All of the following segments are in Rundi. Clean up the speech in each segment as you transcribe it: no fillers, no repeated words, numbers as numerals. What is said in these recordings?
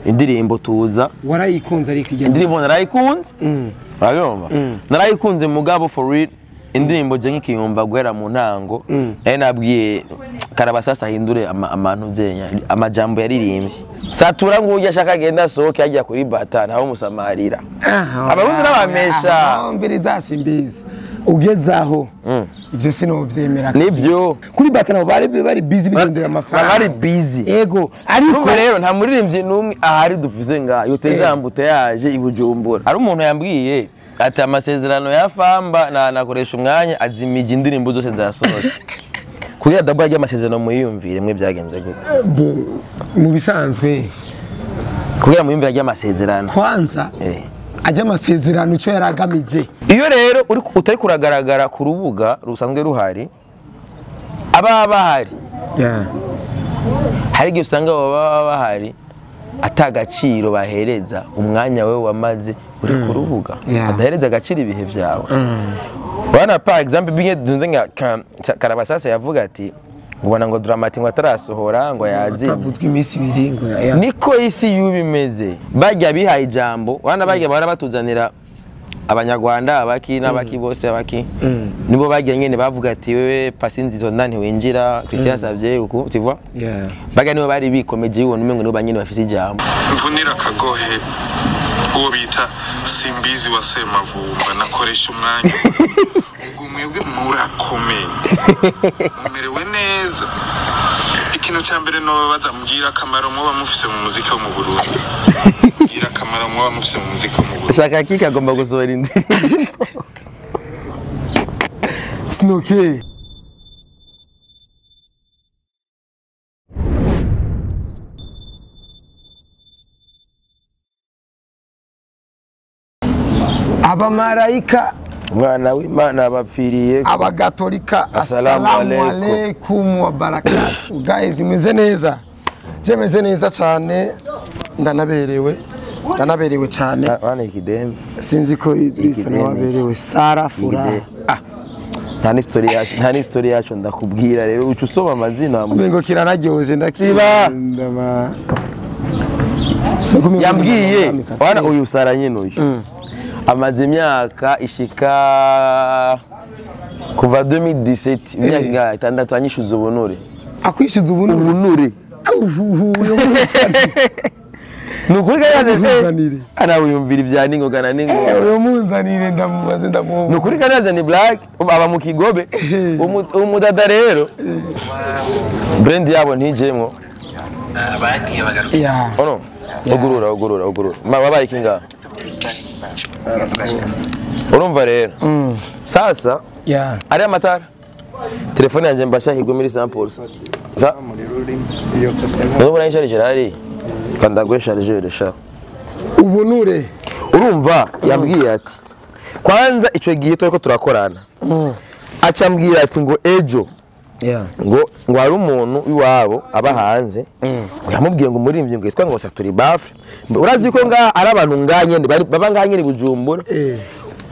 Indirimbo tuza warayikunze ariko igenda. Indirimbo narayikunze. Urabibona? Narayikunze mugabo for real indirimbo je nkikiyumva guhera mu ntango. Nari nabwiye Karabasasa ahindure amantu byenya amajambo yaririmbye. Satura ngo ujya ashaka agenda asohoke ajya kuri bata ntawe musamarira. Abarundi n'abamesha. Mviriza simbizi. Ugezaho. Ivyo sinovyemera. Nivyo. Kuri bata nabo bari busy birondera amafaranga. Bari busy. Ego, ariko rero nta muririmbyi numwe ahari duvuze nga yoteza ambuteyaje i Bujumbura. Ari umuntu yambwiye ati amasezerano ya Famba na nakoresha umwanya azimije indirimbo zose zasohotse. Kugira dabwa rya amasezerano muyumvire mwe byagenze gute? Mu bisanzwe kugira muyumvire rya amasezerano. Kwanza ajya amasezerano cyo yaragamije. Iyo rero uri utari kuragaragara ku rubuga rusanzwe ruhari aba bahari. Hari igihe usanga baba bahari atagaciro bahereza umwanya we wamaze uri ku rubuga. Adahereza agaciro ibihe byawe. Bana par exemple binge dunze nka Karabasasa yavuga ati ubona ngo Dramatic ngo atarasohora ngo yazimye. Atavuzwe iminsi ibiri ngo niko isi yubimeze. Bajya bihaye ijambo, bana bajya bara batuzanira abanyarwanda abaki n'abaki bose abaki. Nibo bajya nyene bavuga ati wewe Pasinzito ndani winjira Christian Savye uku tu vois? Bajya nibo bari bikomeje ubona umengo nibo banyene bafise ijambo. Mvunira kagohe uwo bita Simbizi wa Semavumba nakoresha umwanya. Ubwo mwebwe murakomeye. Mumerewe neza. Ikintu cya mbere no babaza mbwira akamaro muba mufise mu muziki wo mu Burundi. Mbwira akamaro muba mufise mu muziki wo mu Burundi. Shaka kika agomba gusohora indirimbo. Snoke. Abamarayika mwana w'Imana bapfiriye abagatolika assalamu alaikum wa barakatuh. Guys meze neza, je meze neza cyane, ndanaberewe cyane. Bana ikidembe sinzi ko Idrissa nababerewe Sara Fura. Nta ni story yacu ndakubwira rero ucu usoma amazina ngo kiranaryoje ndakiba yambwiye bana uyu Sara nyine uyu amaze imyaka ishika kuva 2017 imyaka itandatu anyishuza ubunure. Akwishyuza ubunure? Nukuri kanaze ana wiyumvira ibya ningoga na ningoga. Uyo munzanire ndamubaze ndamuha. Nukuri kanaze ni black aba mu Kigobe. Umudada rero brand yabo ntijemwo. Ono ogurura. Wabaye kinga. Urumva rero. Sasa ari amatara. Telefone yanje mbashahirwe muri sample. Za. Ndobona chargeur ari. Kanda gwe chargeur sha. Ubunure. Urumva yambwiye ati kwanza ico gihe turiko turakorana. Acambwira ati ngo ejo. Ngo hari umuntu iwabo aba hanze. Ngo yamubwiye ngo umuririmbyi ngo yitwa ngo Saturi Bafre. Urazi ko nga ari abantu nganye baba nganye ni Bujumbura.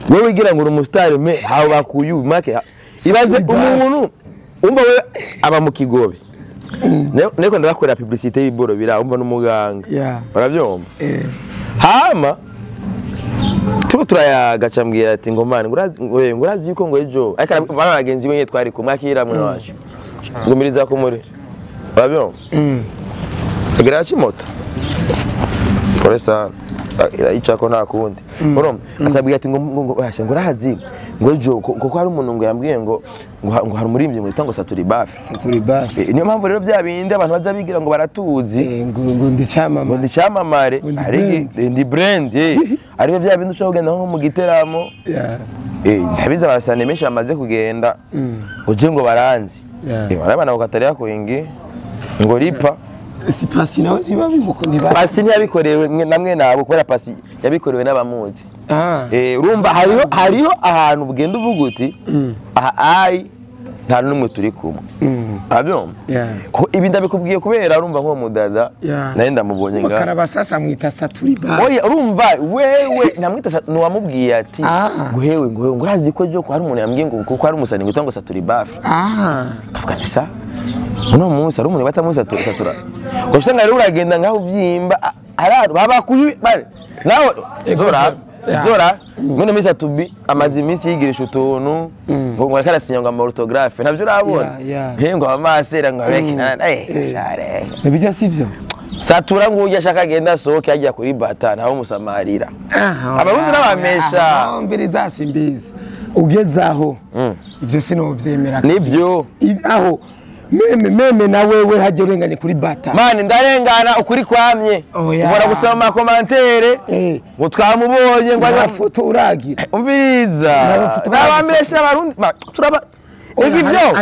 Wewe wigira ngo uri umustar me hawo bakuyu make ibaze umuntu umva we aba mu Kigobe. Neko ndabakorera publicité y'iboro bira umva n'umuganga. Urabyumva? Hama tuko turayaga cambwira ati ngo man ngo urazi yuko ngo ejo ariko bana bagenzi be twari kumwe akira mwe wacu. Ngo miriza ko muri. Urabyumva? Agira moto. Pole sana. Iraicha ko nta kundi. Urumva? Asabwiye ati ngo ngo urazi ngo ejo kuko hari umuntu ngo yambwiye ngo ngo hari umuririmbyi ngo yitwa ngo Saturi Bafre. Saturi Bafre. Niyo mpamvu rero bya bindi abantu bazabigira ngo baratuzi. Ngo ndi cyamamare. Ngo ndi cyamamare. Ari ndi brand. Ariko bya bindi ushobora kugenda nko mu giteramo. Ndabiza abasane menshi bamaze kugenda. Uje ngo baranzi. Barabana bakatari yakoingi ngo ripa. Si pasi nawe ntibabimuko ntiba. Pasi ntiyabikorewe namwe nabo kubera pasi yabikorewe n'abamuzi. Urumva hariho ahantu ugenda uvuga uti aha ai nta numwe turi kumwe. Abyumva? Ko ibi ndabikubwiye kubera urumva nko mudada naye ndamubonye nga. Karabasasa mwita Saturi Bafre. Oya urumva wewe namwita nuwamubwiye ati guhewe ngo urazi ko jo ko hari umuntu yambwiye ngo kuko hari umusani ngo Saturi Bafre. Kavuga ati sa uno munsi ari umuntu batamuzi Satura. Usanga rero uragenda ngaho ubyimba hari babakuye bari nawe zora zora mwene minsi atubi amaze iminsi yigirisha utuntu ngo ngo arasinya ngo ama orthographe ntabyo urabona ngo amasera ngo abeke share nabijya sivyo satura ngo ujya ashaka agenda asohoke ajya kuri bata ntawe musamarira abarundi n'abamesha umviriza simbizi ugezaho ivyo sinovyemera nivyo aho meme na wewe hajye urenganye kuri bata mani ndarengana ukuri kwamye ubora gusoma amakomantere ngo twamubonye ngo nta foto uragira umviriza n'abamesha abarundi turaba ivyo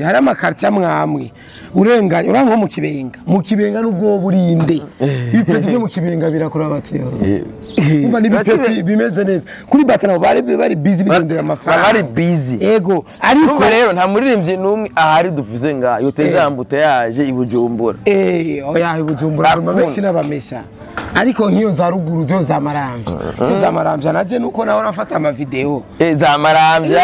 hari amakartier amwamwe urenganye uranga mu kibenga nubwo burinde ibipeti byo mu kibenga birakora bati umva n'ibipeti bimeze neza kuri bata nabo bari busy birondera amafaranga bari busy ego ariko rero nta muririmbyi numwe ahari duvuze nga yoteza ambuteyaje i Bujumbura oya i Bujumbura bamesha n'abamesha ariko nk'iyo za ruguru zo za Maramvya za Maramvya naje nuko naho nafata ama video za Maramvya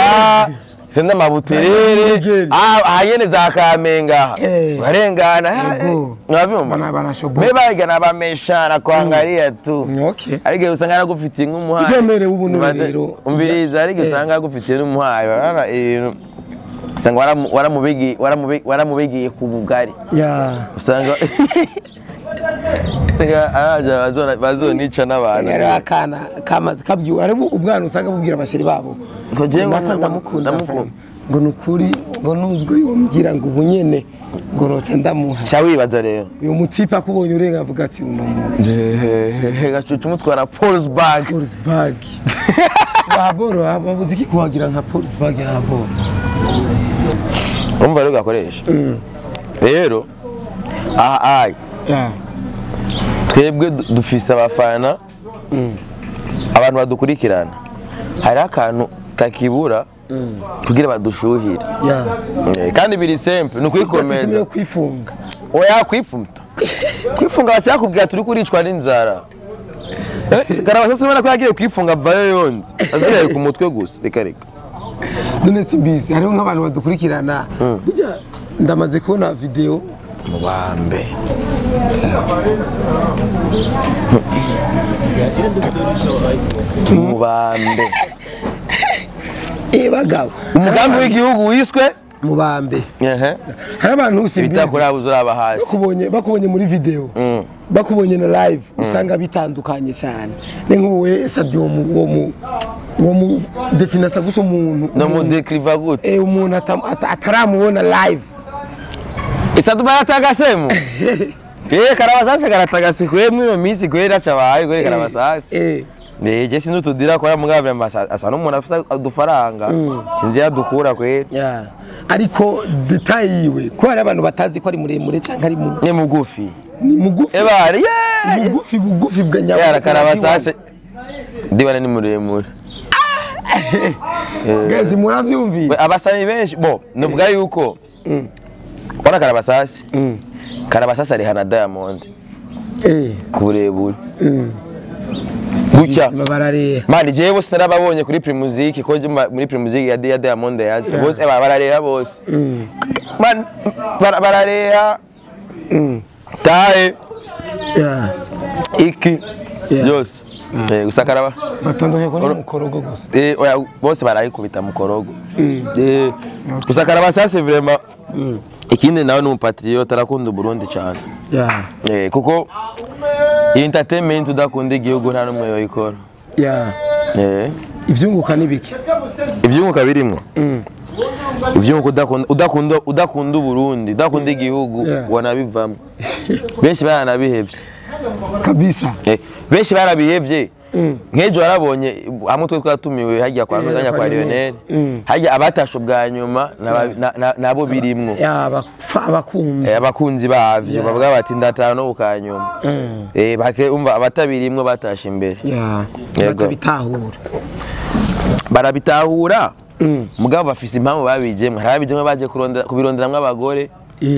senda mabuterere ahanyene za Kamenga barengana nabimba mbe nabamesha kwangalia tu ariko usanga aragufitiye nk'umuhaye igemere ubuntu rero umviriza ariko usanga aragufitiye n'umuhaye barana usanga waramubigiye ku bugari usanga araja bazonica n'abantu yari akana kamaze kabyiwe ari ubwana usanga bubwira abasheri babo ngo je ndamukunda ngo nukuri ngo nubwo yombwira ngo ubunyene ngo noca ndamuha cya wibaza rero uyu mutipe akubonye urenga avuga ati uno muntu gacucu umutwara Paulsberg baboro babuze iki kuhagira nka Paulsberg ya boro umva rero gakoresha rero aha ai twebwe dufise abafana abantu badukurikirana hari akantu kakibura kugira badushuhira kandi biri simple ni ukwikomeza kwifunga oya kwifunga kwifunga bacyakubwira turi kuricwa n'inzara Karabasasi ubona ko yagiye kwifunga avayo yonze azigaye ku mutwe gusa reka reka none simbizi hariho nk'abantu badukurikirana burya ndamaze kubona video mubambe mubambe bagabo umugambi w'igihugu wiswe mubambe hari abantu simbizi bitakurabuza uraba hasi bakubonye muri video bakubonye na live usanga bitandukanye cyane ni nk'uwe Sabio wo mu definasa gusa umuntu no mu décriva gute umuntu ataramubona live Isatu baratagasemu Karabasasi karatagasi kwe mwiyo minsi kwera cabaye kwere Karabasasi je sinzi utudira kwa mugabo asa n'umuntu afise udufaranga sinzi yadukura kwere ariko detail yiwe ko hari abantu batazi ko ari muremure cyangwa ari ni mugufi ni mugufi ebare mugufi bugufi bwa nyabwo Karabasasi ndiwana ni muremure guys muravyumvise abasani benshi bo nuvuga yuko Wana Karabasasi Karabasasi ari hana Diamond kuburebure gutya mani jewe bose narababonye kuri Primusic ko muri Primusic ya Diamond yaje bose bararera bose mani bararera tae iki yose gusa karaba batandukanye ko mukorogo gusa oya bose barayikubita mukorogo gusa Karabasasi vraiment ikindi nawe ni umupatriote arakunda Burundi cyane kuko entertainment udakunda igihugu nta n'umwe yoyikora ivyunguka nibiki ivyunguka birimo ivyunguka udakunda Burundi udakunda igihugu wanabivamo benshi baranabihevye kabisa benshi barabihevye nkejo warabonye hamwe twe twatumiwe hajya kwa Nuzanya kwa Lionel hajya abatasho bwa nyuma nabo birimwo abakunzi bavyo bavuga bati ndataha no bukanyuma bake umva abatabirimwo batashe imbere batabitahura barabitahura mugabo bafise impamvu babijemwe hari ababijemwe baje kubironderamwo abagore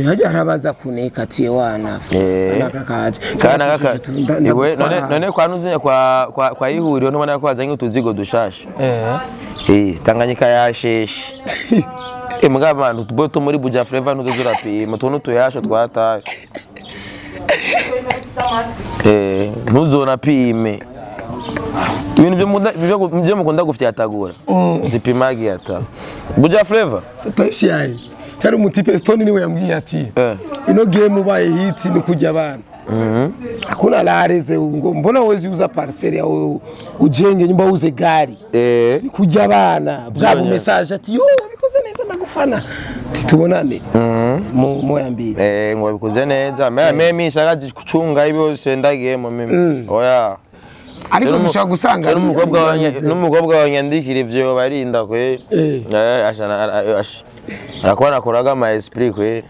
hajya harabaza kuneka ati wana nakakaje kana kaka none kwa nuzinya kwa kwa ihuriro ntubona ko bazanye utuzigo dushasha Tanganyika yasheshe mugabo abantu tuboto muri Buja Flavor ntuzurapima tuntu tuyasho twataye Ntuzona pime ibintu byo mukunda gufyatagura zipimagi ata Buja Flavor Satoshi yayi cyari umutipe Stone niwe yambwiye ati ino game ubaye hit ni kujya abana. Hakuna lareze ngo mbona wezi uza parcelle au ujenge nyumba uze gari. Ni kujya abana bwa bu message ati yo wabikoze neza ndagufana. Titubonane. Moya mbili. Ngo wabikoze neza. Mimi shaka kuchunga ibyo ndagiye mu mimi. Oya. Ariko mushaka gusanga n'umukobwa wanyandikira ivyo barinda kwe. Ashana arakora nakoraga ama esprit kwe.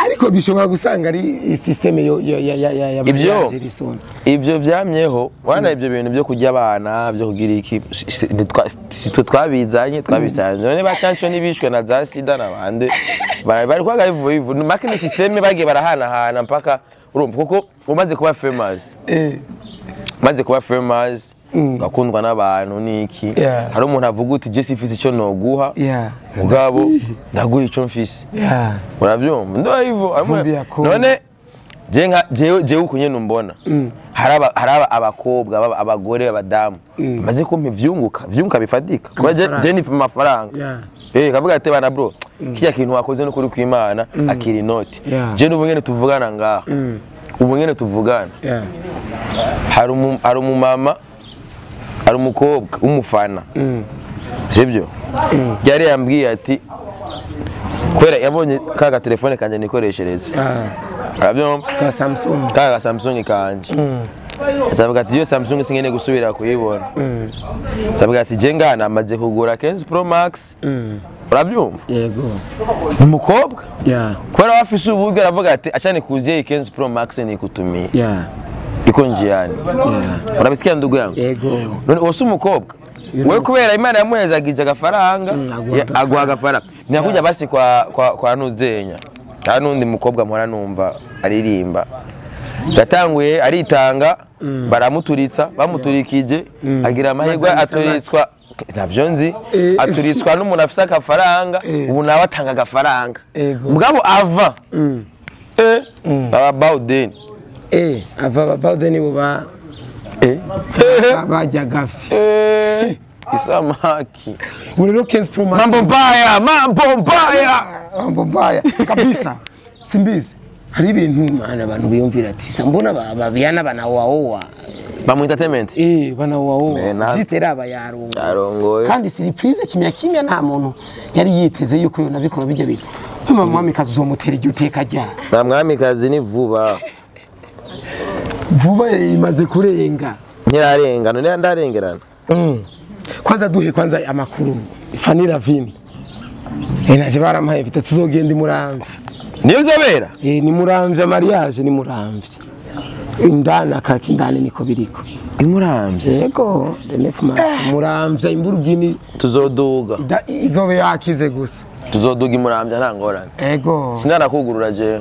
Ariko bishobora gusanga ari system yo ya ya ya ya ibyo ibyo vyamyeho wana ibyo bintu byo kujya abana byo kugira iki sitwe twabizanye twabisanze none bacanco nibishwe na za sida nabande bari kwaga ivu ivu makini system bagiye barahana hana mpaka urumva kuko umaze kuba famous maze kuba famous gakundwa n'abantu niki hari umuntu avuga uti je sifise ico noguha mugabo ndaguha ico mfise uravyumva ndo hivyo none je nka je ukunye numbona haraba abakobwa abagore abadamu maze kumpa ivyunguka bifatika kuba je ni amafaranga kavuga ati bana bro kiya kintu wakoze no kuri kwimana akiri inoti je n'ubungene tuvugana ngaha ubungene tuvugana hari umumama ari umukobwa umufana sibyo yari yambwiye ati kwera yabonye kaga telefone kanje nikoreshereze arabyumva ka Samsung kaga Samsung kanje azavuga ati yo Samsung singene gusubira kuyibona azavuga ati je ngana amaze kugura 15 Pro Max urabyumva yego umukobwa kwera wafise uburyo aravuga ati achane kuziye 15 Pro Max nikutumiye iko njiani. Unabisikia ndugu yangu? Yego. None wose umukobwa wewe kubera Imana yamuhezagije agafaranga aguha agafaranga nyakuja basi kwa Nuzenya nta nundi mukobwa mpora numva aririmba yatanguye aritanga baramuturitsa bamuturikije agira amahirwe aturitswa ntavyo nzi aturitswa n'umuntu afise agafaranga ubu nawe atanga agafaranga mugabo ava baba Bauden ava Bauden buba bajya gafi isamaki urero 15 Pro Max mambo mbaya mambo mbaya kabisa simbizi hari ibintu mana abantu biyumvira ati sambona babiana banawaoa ba mu entertainment banawaoa sister aba yarongo kandi surprise kimya kimya nta muntu yari yiteze yuko nabikora bijya bintu mama mwami kazi uzomutera igihe uteka rya na mwami kazi ni vuba vuba imaze kurenga ntirarenga none ndarengerana kwanza duhe kwanza amakuru Fanny Lavine naje barampaye mfite tuzogenda imuramvye niyo vyabera ni muramvye mariage ni muramvye indana kaki indani niko biriko imuramvye yego the mars muramvye imburugini tuzoduga izobe yakize gusa tuzoduga imuramvye nta ngorane ego sinana kugurura je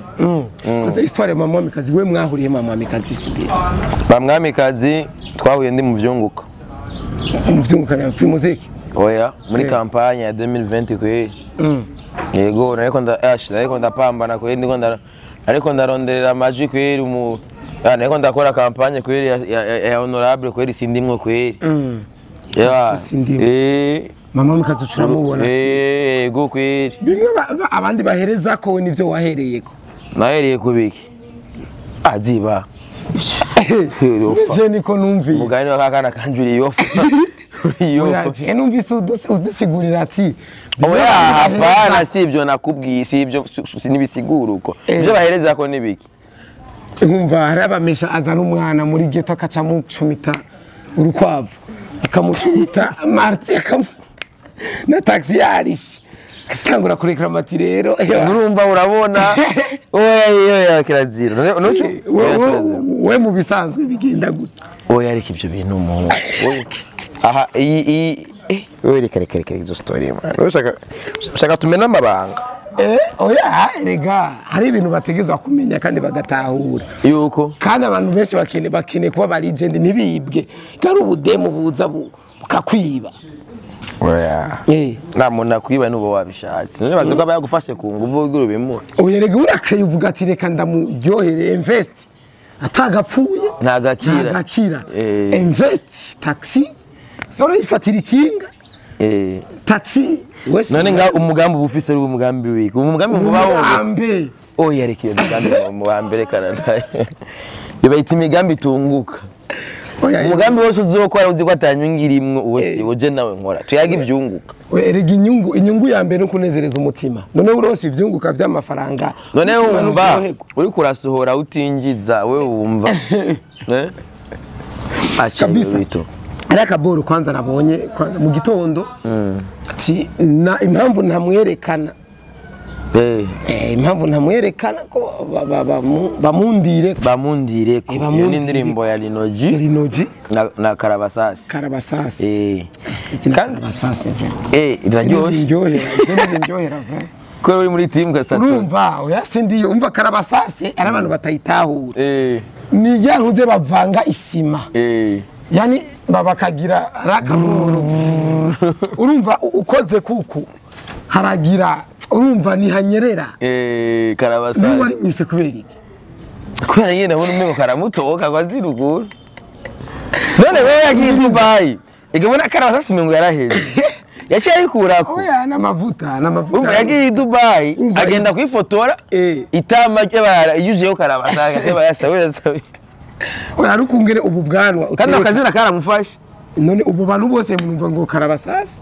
kwanza histoire mama mwamikazi we mwahuriye mama mwamikazi simbira ba mwamikazi twahuye ndi mu vyunguka mu vyunguka ya Primusic oya muri campagne ya 2020 kwe yego nariko ndapambana kwe nariko ndaronderera amajwi kweri mu nariko ndakora campagne kweri ya honorable kweri sindimwo kweri mama mwamikazi ucuramubona ati yego kweri bimwe abandi bahereza ko nivyo wahereyeko nahereye kubiki aziba je niko numvise mugani wakakana kanjuri yofa yofa je numvise udusigurira ati oya hapana sivyo nakubwiye sivyo nibisigura uko ibyo bahereza ko nibiki nkumva hari abamesha azana umwana muri ghetto akaca mucumita urukwavu akamucumita marti akamu na taxi yarishe asitangura kurekera amati rero urumva urabona oya kirazira we mu bisanzwe bigenda gute oya ariko ibyo bintu umuntu aha iyi wewe reka izo story man ushaka tumena amabanga oya erega hari ibintu bategezwa kumenya kandi bagatahura yuko kandi abantu benshi bakene kuba ba legend ntibibwe gari ubudemu buza bukakwiba Oya. Nta muntu akwiba nuba wabishatse. None baza ko aba yagufashe ku nguvu ugira ubimuhe. Oya rega urakaye uvuga ati reka ndamuryohere invest atagapfuye Ntagakira. Ntagakira. Invest taxi yoroyifatira ikinga. Taxi wese. None nga umugambi uba ufise ari umugambi wiki. Umugambi ngo bawo. Umugambi. Oya reka iyo migambi mu wa mbere kanana. Yo bayita imigambi itunguka. Oya Umugambi wose uzokora uzi ko atanyungu irimwo uwo si uje nawe nkora. Tuyaga ivyunguka. Oya erega inyungu ya mbere no kunezereza umutima. None urose ivyunguka vy'amafaranga. None umutima wumva nturyoherwa. uri kurasohora utinjiza wewe wumva. Eh? Acha Kabisa. wito. Ari akaboro kwanza nabonye kwanza mu gitondo. Ati na impamvu ntamwerekana. Impamvu ntamwerekana ko bamundire Bamundire ko. Iyo ni Bamundire. indirimbo ya Linoji Linoji na Karabasasi. Karabasasi. Izina Kandi Karabasasi vrai. Iraryoshe. Ndyohera vrai. Ko uri muri team gasatu. Urumva oya sindi umva Karabasasi ari abantu batayitahura. Ni ya ntuze bavanga isima. Yani babakagira rakaboro. Urumva ukoze kuku haragira urumva ni hanyerera. Karabasasi. Niwe wari mwise kubera iki? Kubera nyine abona umengo karamutoka kwa ziruguru. None wewe yagiye Dubai. Igabona Karabasasi umengo yaraheze. Yaciye ayikurako. Oya n'amavuta n'amavuta. Umva yagiye Dubai Umva- agenda kwifotora itama ry'abara yuzuyeho Karabasasi agasema yasawe yasawe. Oya arukungere ubu bwanwa Kandi uteka. akazina karamufashe. None ubu bantu bose mwumva ngo Karabasasi.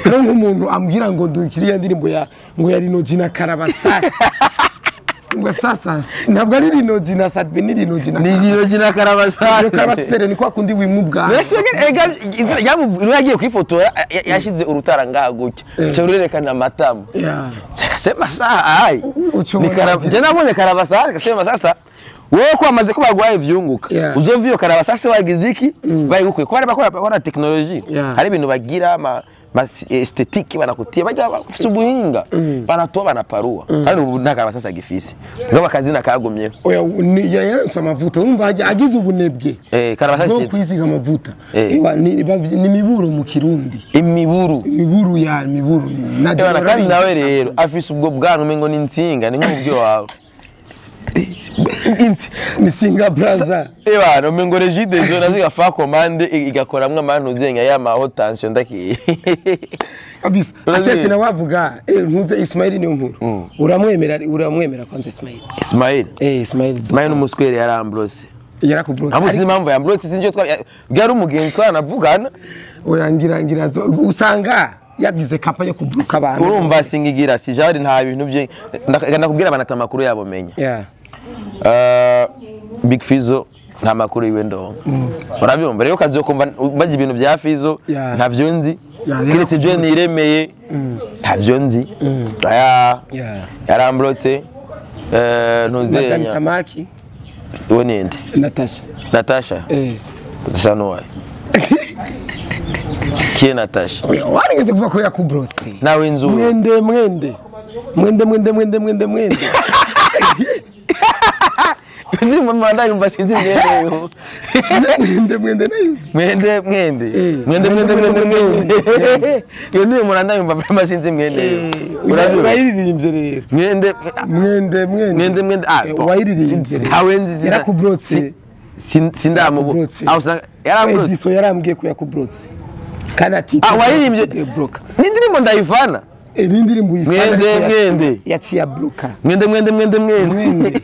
Rero nk'umuntu ambwira ngo ndukiriya ndirimbo ya ngo ya Linoji na Karabasasi. Ngo sasa ntabwo ari Linoji na Sadbi ni Linoji na Ni Linoji na Karabasasi. Iyo Karabasasi ni kwa kundi wimwa ubwanwa. Mbese ega izina yagiye kwifotora yashize urutara ngaha gutya. Uca rurerekana amatama. Yeah. Akasema saa ai. Uca Ni ubona je nabonye Karabasasi akasema sasa wewe ko amaze ko bagwaye ivyunguka. Yeah. Uzova iyo Karabasasi wagize iki bayigukuye ko bari bakora bakora technology. Yeah. Hari ibintu bagira ama estetiki banakutia bajya bafise ubuhinga banatoa banaparua kandi ubu nta Karabasasi agifise ngo bakazina kagumyeho. Oya yaronse amavuta urumva agize ubunebwe. Karabasasi bwo kwisiga amavuta. Ewa ni miburo mu Kirundi. Imiburu. Miburu ya miburu. Na Ebana kandi nawe rero afise ubwo bwanwa umengo ni insinga ni nk'ubwo wawe. Insi ni singa braza. Ebana umengo Regideso nazo igafa commande igakoramwo amantu zenga ya ma haute tension ndakiye. Kabisa. Urazi- Ate sinawavuga ntuze Ismail niyo nkuru. Uramwemera kwanza Ismail. Ismail. Ismail. Ismail n'umuswere yarambrose. Yarakubroke. Abo sinzi impamvu yambrose sinzi twa byari umugenzi twanavugana. Oya ngira usanga yagize kapa yo kubruka abantu. Urumva singigira si jari nta bintu bye ndakubwira abantu ata makuru yabo menya. Yeah. Big Fizzo nta makuru yiwe ndonka. Urabyumva rero kazokumva mbaje ibintu bya Fizzo Yeah. ntavyo nzi. Yeah, Kiretse ibyo niremeye ntavyo nzi. Aya Yeah. yarambrotse Madame ntuzenya. Samaki Uwo ninde? Natasha. Natasha. Natasha nuwaye. Kiye Natasha. Oya warigeze kuvuga ko yakubrose. Nawe inzu. Mwende mwende. Mwende mwende mwende mwende mwende. Ndi mu manda yumva sinzi mwende yo. Mwende mwende nayuzi. Mwende mwende. Mwende mwende mwende mwende. Iyo ndi mu manda yumva vraiment sinzi mwende yo. Urabyumva? Urayiririmbye rero. Mwende Mwende mwende. mwende mwende ah bon. Wayiririmbye rero. Ntawe nzi Yarakubrotse. Sindamubu. Yarakubrotse. Ah usanga yarambrotse. Ediso yarambwiye ko yakubrotse. Kandi ati Ah wayiririmbye. Broka. Ni indirimbo ndayivana. Ni indirimbo uyifana Mwende, ariko mwende. yaciye abroka. Mwende mwende mwende mwende. Mwende.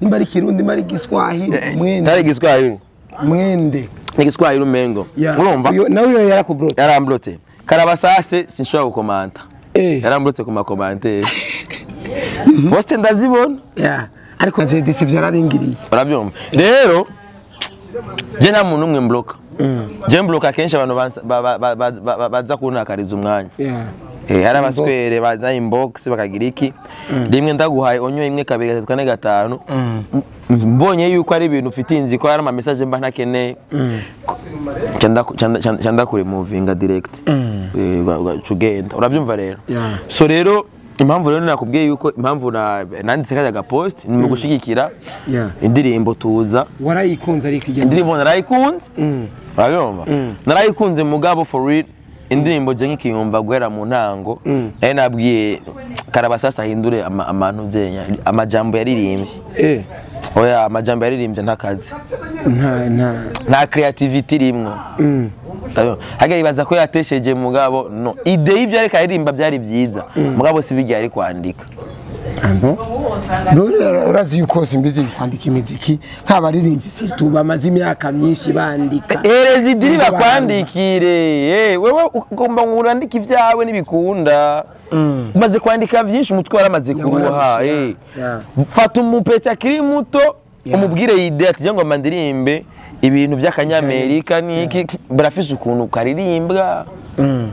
Nimba ari Kirundi nimba ari Giswahili mwende. Tari Giswahili. Mwende. Ni Giswahili umengo. Urumva? Nawe uyo yarakubrotse. Yarambrotse. Karabasase sinshobora gukomanta. Yarambrotse ku makomante. Poste ndazibona. Yeah. Ariko je disi vyarabingiriye. Urabyumva? Rero je nta muntu umwe mbloka. Je mbloka kenshi abantu baza kuntakariza umwanya. Yeah. Hari abaswere baza inbox bakagira iki. Rimwe ndaguhaye onyo imwe kabiri gatatu kane gatanu. Mbonye yuko ari ibintu ufite inzi ko ari ama message mba ntakeneye. Cyanda kuri movinga direct. Ugenda. Urabyumva rero. So rero impamvu rero nakubwiye yuko impamvu nanditse kajya gapost ni mu gushigikira indirimbo tuza. Warayikunze ariko igenda. Indirimbo narayikunze. Urabyumva? Narayikunze mugabo for real. Indirimbo je nkikiyumva guhera mu ntango, nari nabwiye Karabasasa ahindure amantu byenya amajambo yaririmbye. Oya, amajambo yaririmbye ntakazi, nta creativity irimwo. Hage ibaza ko yatesheje mugabo no idée y'ivyo ariko aririmba byari byiza, mugabo si bijya ari kwandika. None urazi yuko Simbizi kwandika imiziki nk'abaririmbyi surtout bamaze imyaka myinshi bandika. Ereza idiri bakwandikire. Wewe ugomba ngo urandike ibyawe nibikunda. Umaze kwandika byinshi umutwe waramaze kuruha. Fata umupeta akiri muto umubwire idée ati ngo mandirimbe ibintu by'akanyamerika niki barafise ukuntu karirimbwa.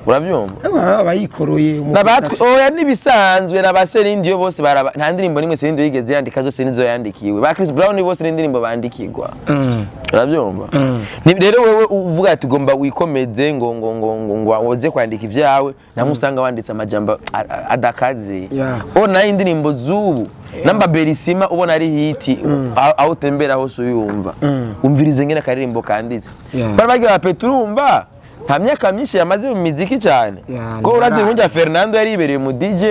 Urabyumva? Abayikoroye nabatwe oya nibisanzwe na ba Celine bose baraba nta ndirimbo nimwe Celine yigeze yandika zose nizo yandikiwe. Ba Chris Brown bose n'indirimbo bandikirwa. Urabyumva? Ni rero wewe uvuga ati ugomba wikomeze ngo ngo ngo ngo woze kwandika ibyawe namwe usanga wanditse amajambo adakaze. Ona indirimbo zubu namba Berisima ubona ari hiti aho utembera hose uyumva. Umvirize ngene karirimbo kanditse. Barabagira ba Petrumba nta myaka myinshi yamaze mu miziki cyane. Ko urazi nkunja Fernando yaribereye mu DJ.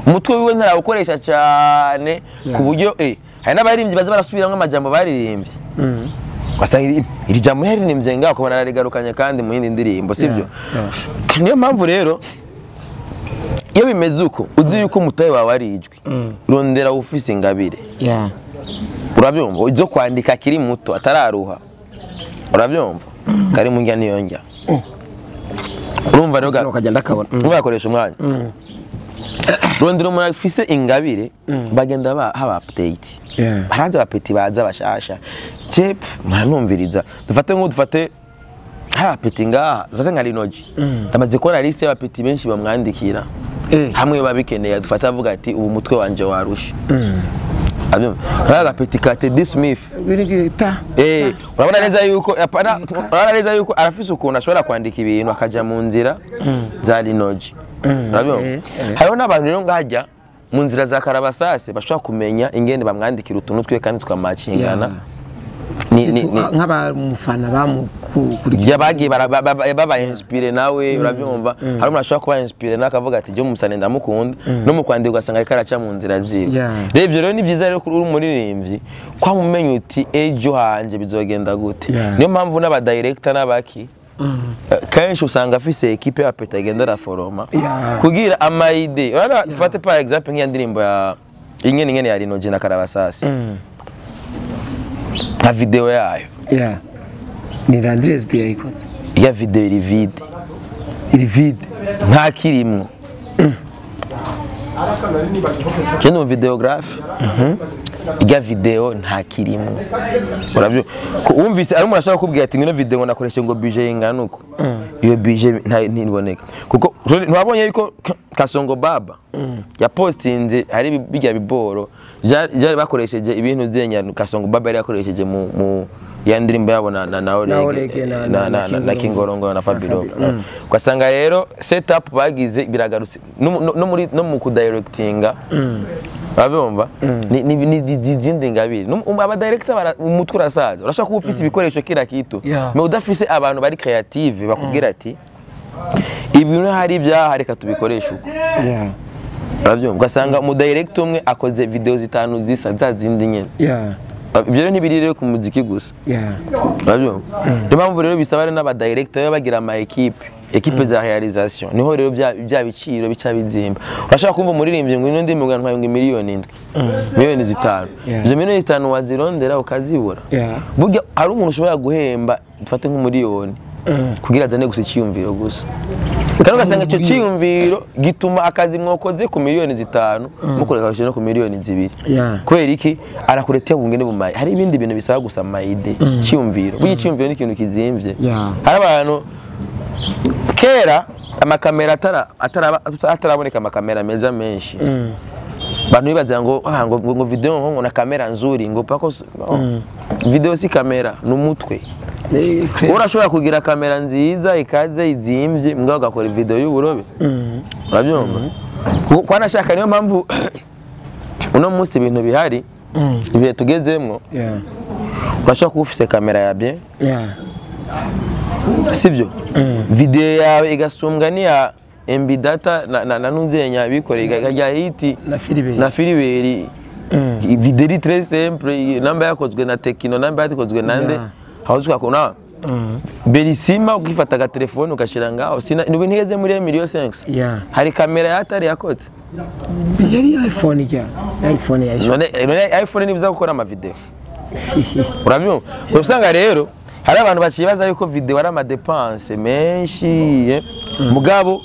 Umutwe wiwe ntarawukoresha cyane ku buryo hari n'abaririmbyi baza barasubiramwo amajambo baririmbye. Ugasanga iri jambo yaririmbye ngaho ukabona ararigarukanye kandi mu yindi ndirimbo, sibyo? Niyo mpamvu rero iyo bimeze uko uzi yuko umutahe wawe ari ijwi, rondera ufise ingabire. Urabyumva? Uzo kwandika akiri muto atararuha. Urabyumva? Kari mu njya niyo njya. Urumva rero ukagenda akabona. Ubakoresha umwanya. Rondera umuntu afise ingabire bagenda haba update. Baraza abapeti baza bashasha. Chep mwanumviriza. Dufate ngo dufate haba peti ngaha, dufate nka Linoji. Ndamaze kubona list y'abapeti benshi bamwandikira. Hamwe babikeneye dufate avuga ati ubu mutwe wanje warushe. Abyumva peti ka Teddy Smith. Urabona neza yuko urabona neza yuko arafise ukuntu ashobora kwandika ibintu akaja mu nzira za Linoji. Urabyumva? Hariho n'abantu rero ngajya mu nzira za Karabasase bashobora kumenya ingene bamwandikira utuntu twe kandi tukamacingana. Nk'abamufana bamukurikira yabagiye baba inspire nawe, urabyumva? Hari umuntu ashobora kuba inspire nawe akavuga ati je umusane ndamukunda no mu kwandika ugasanga ariko araca mu nzira ziwe. Rero ibyo rero ni byiza rero kuri umuririmbyi kwa mumenye uti ejo hanje bizogenda gute. Niyo mpamvu n'aba director n'abaki kenshi usanga afise equipe ya peta agenda araforoma kugira ama idée. Urabona dufate par exemple nk'iya ndirimbo ya ingene ingene ya Linoji na Karabasasi. Nka video yayo. Ni Landry SB yayikoze. Ya video iri vide. Iri vide. Nta kirimwo. Je ni videographe. Iya video nta kirimwo. Urabyo wumvise ari umuntu ashaka kubwira ati ngino video ngo nakoreshe ngo budget ingana uko. Iyo budget ntiboneka. Kuko ntiwabonye yuko Kasongo Baba yapostinze hari bijya biboro byari bakoresheje ibintu byenya Kasongo Baba yari yakoresheje mu ya ndirimbo yabo na Orege na Kingorongo na Fabiro. Ugasanga rero setup bagize biragarutse no muri no mu kudirectinga. Urabumva? Ni izindi ngabire. Aba director umutwe urasaza. Urashaka kuba ufise ibikoresho kira kitu. Mais udafise abantu bari creative bakubwira ati ibintu hari ibyaha reka tubikoreshe uko. Urabyumva? Ugasanga mu director umwe akoze video zitanu zisa za zindi nyene. Ibyo rero ntibiri rero ku muziki gusa. Urabyumva? Niyo mpamvu rero bisaba n'aba director bagira ama equipe equipe za réalisation. Niho rero bya biciro bica bizimba. Urashaka kumva umuririmbyi ngo ino ndimi ngo ntwaye ngo miliyoni 7, miliyoni 5. Izo miliyoni 5 wazirondera ukazibura. Burya hari umuntu ushobora guhemba dufate nk'umuriyoni kugira azane gusa icyiyumviro gusa. Kandi ugasanga icyo cyiyumviro gituma akazi mwokoze ku miliyoni 5 mukoreka no ku miliyoni 2. Kubera iki? Arakuretea bungene bumaye. Hari ibindi bintu bisaba gusa mayide cyiyumviro. Burya icyiyumviro ni ikintu kizimvye. Hari abantu kera amakamera ataraboneka amakamera meza menshi. Bantu bibaza ngo ngo video ngo na kamera nzuri ngo pako video si kamera n'umutwe. Urashobora kugira kamera nziza ikaze izimvye mbwa ugakora video y'uburobe. Urabyumva? Kwa nashaka niyo mpamvu uno munsi ibintu bihari ibihe tugezemwo. Urashobora kuba ufise kamera ya bien. Sivyo? Video yawe igasumbwa ni ya MB Data na nunzenya bikoreye ikajya hiti Na Filiberi. Na Filiberi. Video iri très simple, namba yakozwe na Tekino, namba yakozwe nande. Yeah. Hawuzi kuna Berisima ukifata aga telefone ukashira ngaho sina nubu ntigeze muri 1.5 million. Yeah. Hari kamera yatari yakotse. Yari iPhone ya iPhone ya None iPhone nibiza gukora ama video. Urabyumva? Usanga rero hari abantu bacibaza yuko video ari ama dépense menshi. Mugabo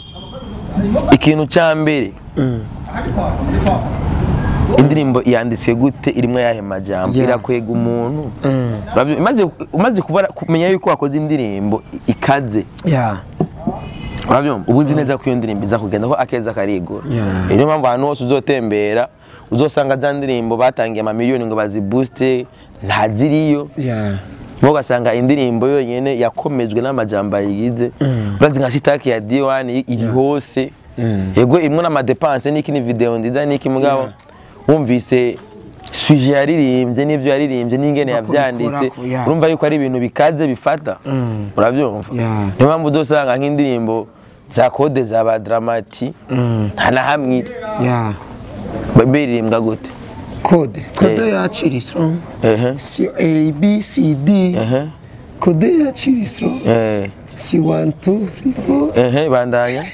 ikintu ca mbere indirimbo yanditse gute irimwe yahe majambo irakwega umuntu. Umaze kumenya yuko wakoze indirimbo ikaze. Urabyumva? Ubuzi neza ko iyo ndirimbo iza kugenda ko akeza karigura. Niyo mpamvu ahantu hose uzotembera uzosanga za ndirimbo batangiye ama miliyoni ngo bazibooste ntaziriyo. Ugasanga indirimbo yonyene yakomejwe n'amajambo ayigize. Urazi nka Shitaki ya D1 iri hose. Yego imwe n'ama dépense n'iki ni video nziza n'iki mugabo. Wumvise sujet yaririmbye n'ivyo yaririmbye n'ingene yavyanditse urumva yuko ari ibintu bikaze bifata. Urabyumva? Niyo mpamvu uzosanga nk'indirimbo za kode za ba Dramati nta na hamwe iri. Biririmbwa gute? Kode ya Chirisro. C A B C D. Kode ya Chirisro. C 1 2 3 4. Bandanya.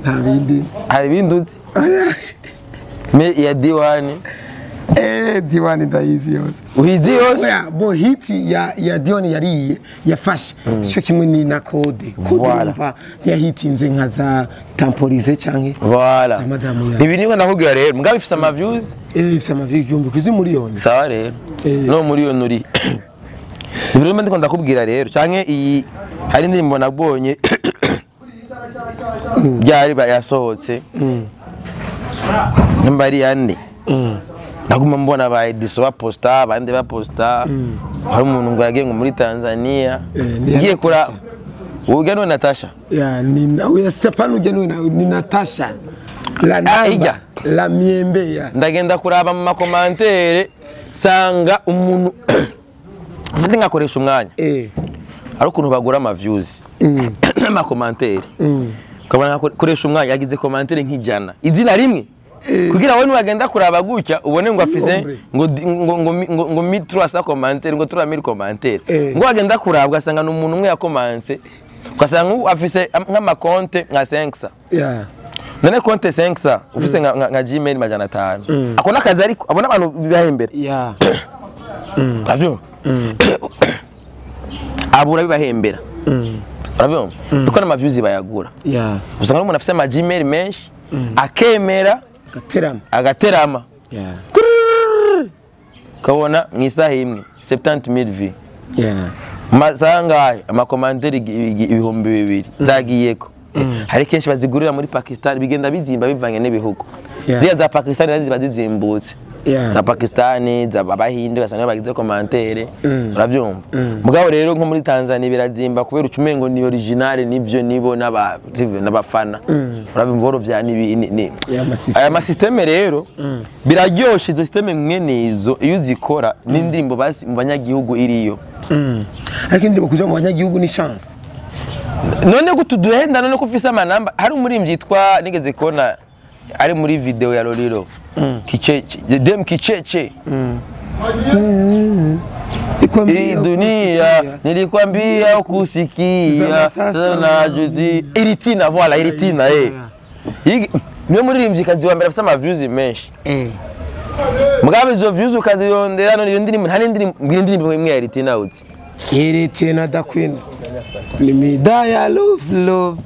Nta bindi. Hari ibindi uzi? Me ya D1. D1 ndayizi yose. Uyizi yose? Oya, bo hiti ya D1 yariye yafashe. Cyo kimwe ni na kode. Kode umva yahitinze nka za temporize canke. Voilà. Ibi niko ndakubwira rero, mugabo ifise ama views. Ifise ama views igihumbi kuzi miliyoni. Sawa rero. No miliyoni uri. Ibi rero ndiko ndakubwira rero canke iyi hari indirimbo nabonye byari yasohotse. Namba ari yande. Naguma mbona ba Ediso baposta abandi baposta. Hari umuntu ngo yagiye ngo muri Tanzania. Ngiye kura uga no Natasha. Ya ni oya sepano ujya ni Natasha. La namba la miembe ya. Ndagenda kuraba mu makomantere sanga umuntu mfite ngakoresha umwanya. Ari ukuntu bagura ama views. Amakomantere. Ukabona koresha umwanya yagize komantere nk'ijana. Izina rimwe. Kugira wowe niwagenda kuraba gutya ubone ngo afise ngo ngo ngo 1300 commentaire ngo 3000 commentaire ngo wagenda kuraba ugasanga n'umuntu umwe yakomanse ugasanga afise nk'ama compte nka 500. None compte 500 ufise nka Gmail 500 akona akazi ariko abona abantu bibahembera. Ravyo abura bibahembera. Ravyo kuko n'ama views bayagura. Usanga umuntu afise ama Gmail menshi akemera agaterama. Kabona mwisaha imwe 70000 vues. Masangaye amakomanderi 2000 zagiyeko. Hari kenshi bazigurira muri Pakistan bigenda bizimba bivanye n'ibihugu. Ziya za Pakistan nazo ziba zizimbutse. Za Pakistan za Abahinde basanga bagize commentaire. Urabyumva? Mugabo rero nko muri Tanzania birazimba kubera ucumengo ni original nivyo nibo n'abafana. Urabyumva oro vya ni aya ma system rero biraryoshe izo system mwene izo iyo uzikora n'indirimbo basi mu banyagihugu iriyo. Ariko indirimbo kuja mu banyagihugu ni chance. None gutuduhenda none ko ufise amanamba hari umurimbyi yitwa nigeze kubona ari muri video ya Lolilo. Kicheche dem kicheche. Hii dunia nilikwambia ukusikia sasa najuti Iritina voilà Iritina Niwe muririmbyi kazi wa mbere afise ama views menshi. Mugabe izo views ukazirondera none iyo ndirimbo nta n'indirimbo imwe ya Iritina uzi. Iritina da queen. Ni midaya love love.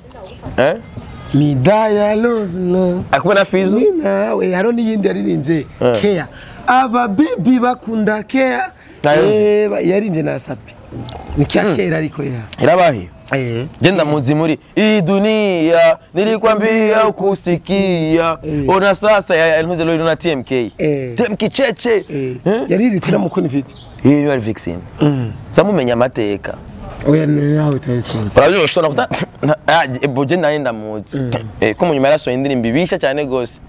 Midaya love love. Akubona Fizo? Nina we haro niyindi yaririmbye Care. Aba bibi bakunda Care. Yaririmbye na Sapi. Ni kya kera ariko ya. Irabahi. Genda muzi muri hii dunia nilikwambia ukusikia. Ona sasa ya ntuze leo na TMK. TMK cheche. Yaririmbye mukoni vite. Iyo yari vixen. Zamumenya amateka. Oya nawe tuzi. Urabyumva ushobora kuta boje naenda muzi. Ko munyuma yarasohoye indirimbo ibishe cyane gose.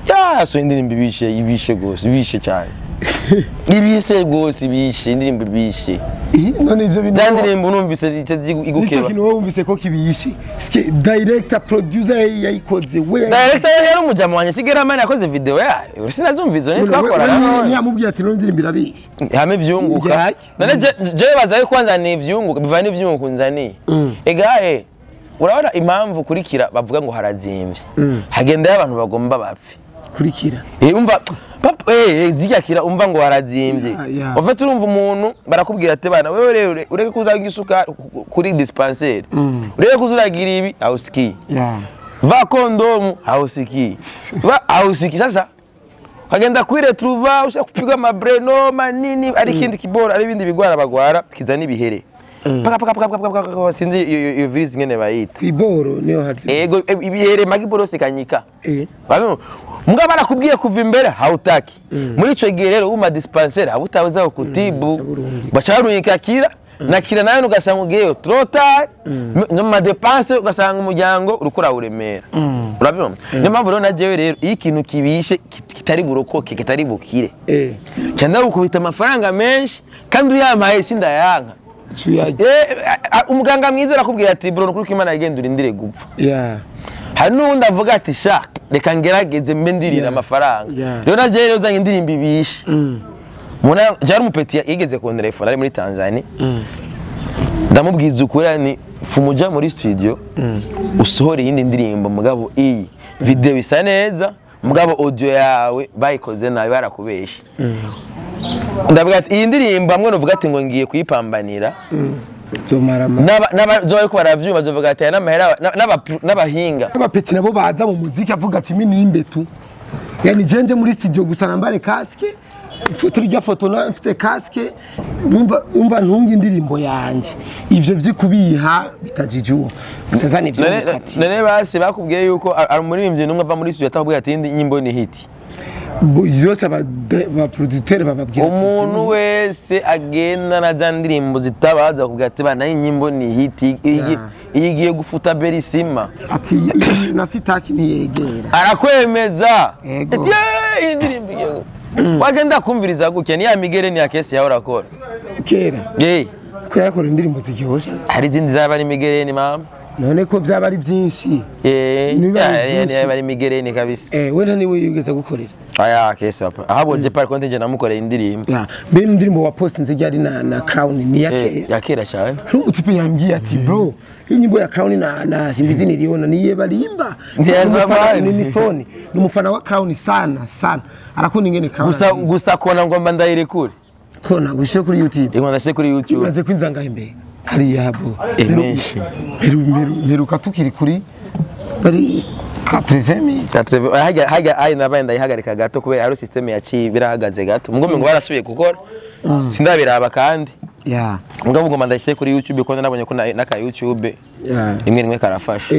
Yasohoye indirimbo ibishe gose, ibishe cyane. Ibishe rwose, ibishe indirimbo ibishe. None ivyo bintu Za ndirimbo numvise ico nicyo igukeba. kintu wowe wumvise ko kibishe, ske director, producer yayikoze we? Director yari umujama wanje Sigeramani, yakoze video yayo. Sinazumva izo ntitwakorana. Ntiyamubwiye ati: "None indirimbo irabishe"? Hame vyunguka. Yaki. None jewe baza yuko nzaniye ivyunguka, biva n'ivyunguka nzaniye. Egaye urabona impamvu kurikira bavuga ngo harazimvye, hagendayo abantu bagomba bapfe. Kurikira. Umva papa, zirya kira umva ngo harazimvye. Yeah. Ufite urumva umuntu barakubwira ati: "Bana wewe rero ureke kuzuragira isuka kuri dispensaire, ureke kuzuragira ibi," hausikii. Va kondomu, hausikii. Va, hausikii. Sasa ukagenda kwiretruva ushaka kupiga mabreno manini, ari ikindi kibora, ari ibindi bigwara bagwara kizana ibihere paka paka paka paka paka paka, sinzi iyo virus ngene bayita. Kwiboro niyo hazi. Ego, ibihere magiboro sikanyika. Mugabo barakubwiye kuva imbere, hautaki. Muri ico gihe rero uma dispensaire habutaweza kutibu. Baca. Bacarungika kira na kira nayo, ugasanga ugiyeyo trop tard, no ma dépenses, ugasanga umuryango uriko urawuremera, urabibona? Niyo mpamvu rero na jewe rero iyo ikintu kibishe kitari burokoke, kitari bukire, cyangwa gukubita amafaranga menshi kandi uyampaye sindayanka. Tuyajya. Umuganga mwiza arakubwira ati: "Bro, nukuri ko Imana yagenda urindire gupfa." Hari n'uwundi avuga ati: "Sha, reka ngerageze mbe ndirira amafaranga." Rero na jewe rero uzanye indirimbo ibishe. Muna jari umupeti yigeze ku telefone ari muri Tanzania, ndamubwiza ukuri ni fumuja muri studio usohora iyindi ndirimbo, mugabo iyi video isa neza, mugabo audio yawe bayikoze nabi, barakubeshe. Ndavuga ati iyi ndirimbo amwe nuvuga ati ngo ngiye kuyipambanira Zomarama. N'aba bariko baravyumva bazovuga ati aya n'amahera n'abahinga. Abapeti nabo baza mu muziki avuga ati: "Minimbe tu, yani jenje muri studio gusa nambare casque, ifoto rya foto na mfite casque, umva umva ntunga indirimbo yanje." Ivyo vyikubiha bitajijua bitazana ivyo mukati. None basi bakubwiye yuko ari umuririmbyi n'umwe ava muri studio atakubwiye ati: "Indi nyimbo ni hit"? Byose aba producteur bababwira ati, Umuntu wese agenda na za ndirimbo zitabaza bakubwira ati: "Bana, iyi nyimbo ni hit, iyi igiye gufuta berisima." Ati iyi na sitaki ntiyegera. Arakwemeza. Ego. Ati: "Eh, iyi ndirimbo igiye wagenda kumviriza gutya ni ya migere ni ya kesi yawe urakora." Kera. Ko yarakora indirimbo ziryoshe. Hari izindi zaba ari migereni mama. None ko byaba ari byinshi. Niba ari byinshi. Niba ari migereni kabisa. Wenda niwe yigeze gukorera. Aya kesi papa, ahubwo je par contre nje namukoreye indirimbo. Ya, mbere indirimbo wa post nzi ryari na Crown ni ya kera? Ya kera cyane. Hari umutipe yambwiye ati: "Bro, iyi nyimbo ya Crown na Simbizi niliona niye barimba." Ni ya zamani. Ni Stone, ni umufana wa Crown sana sana, arakunda ingene Crown Gusa aririmba. Gusa kona ngomba ndayirekure. Kona gushyira kuri YouTube. Ingo ndashye kuri YouTube. Imaze kwinzanga imbere hariya bo. Menshi. Mperuka tukiri kuri bari 80,000. Hajya hajya ayi nabaye ndayihagarika gato kubera hari system yaciye birahagaze gato, mugome ngo barasubiye gukora sindabiraba kandi. Mugabo ngomba ndayishyire kuri YouTube kuko nabonye ko n'aka YouTube rimwe rimwe karafasha.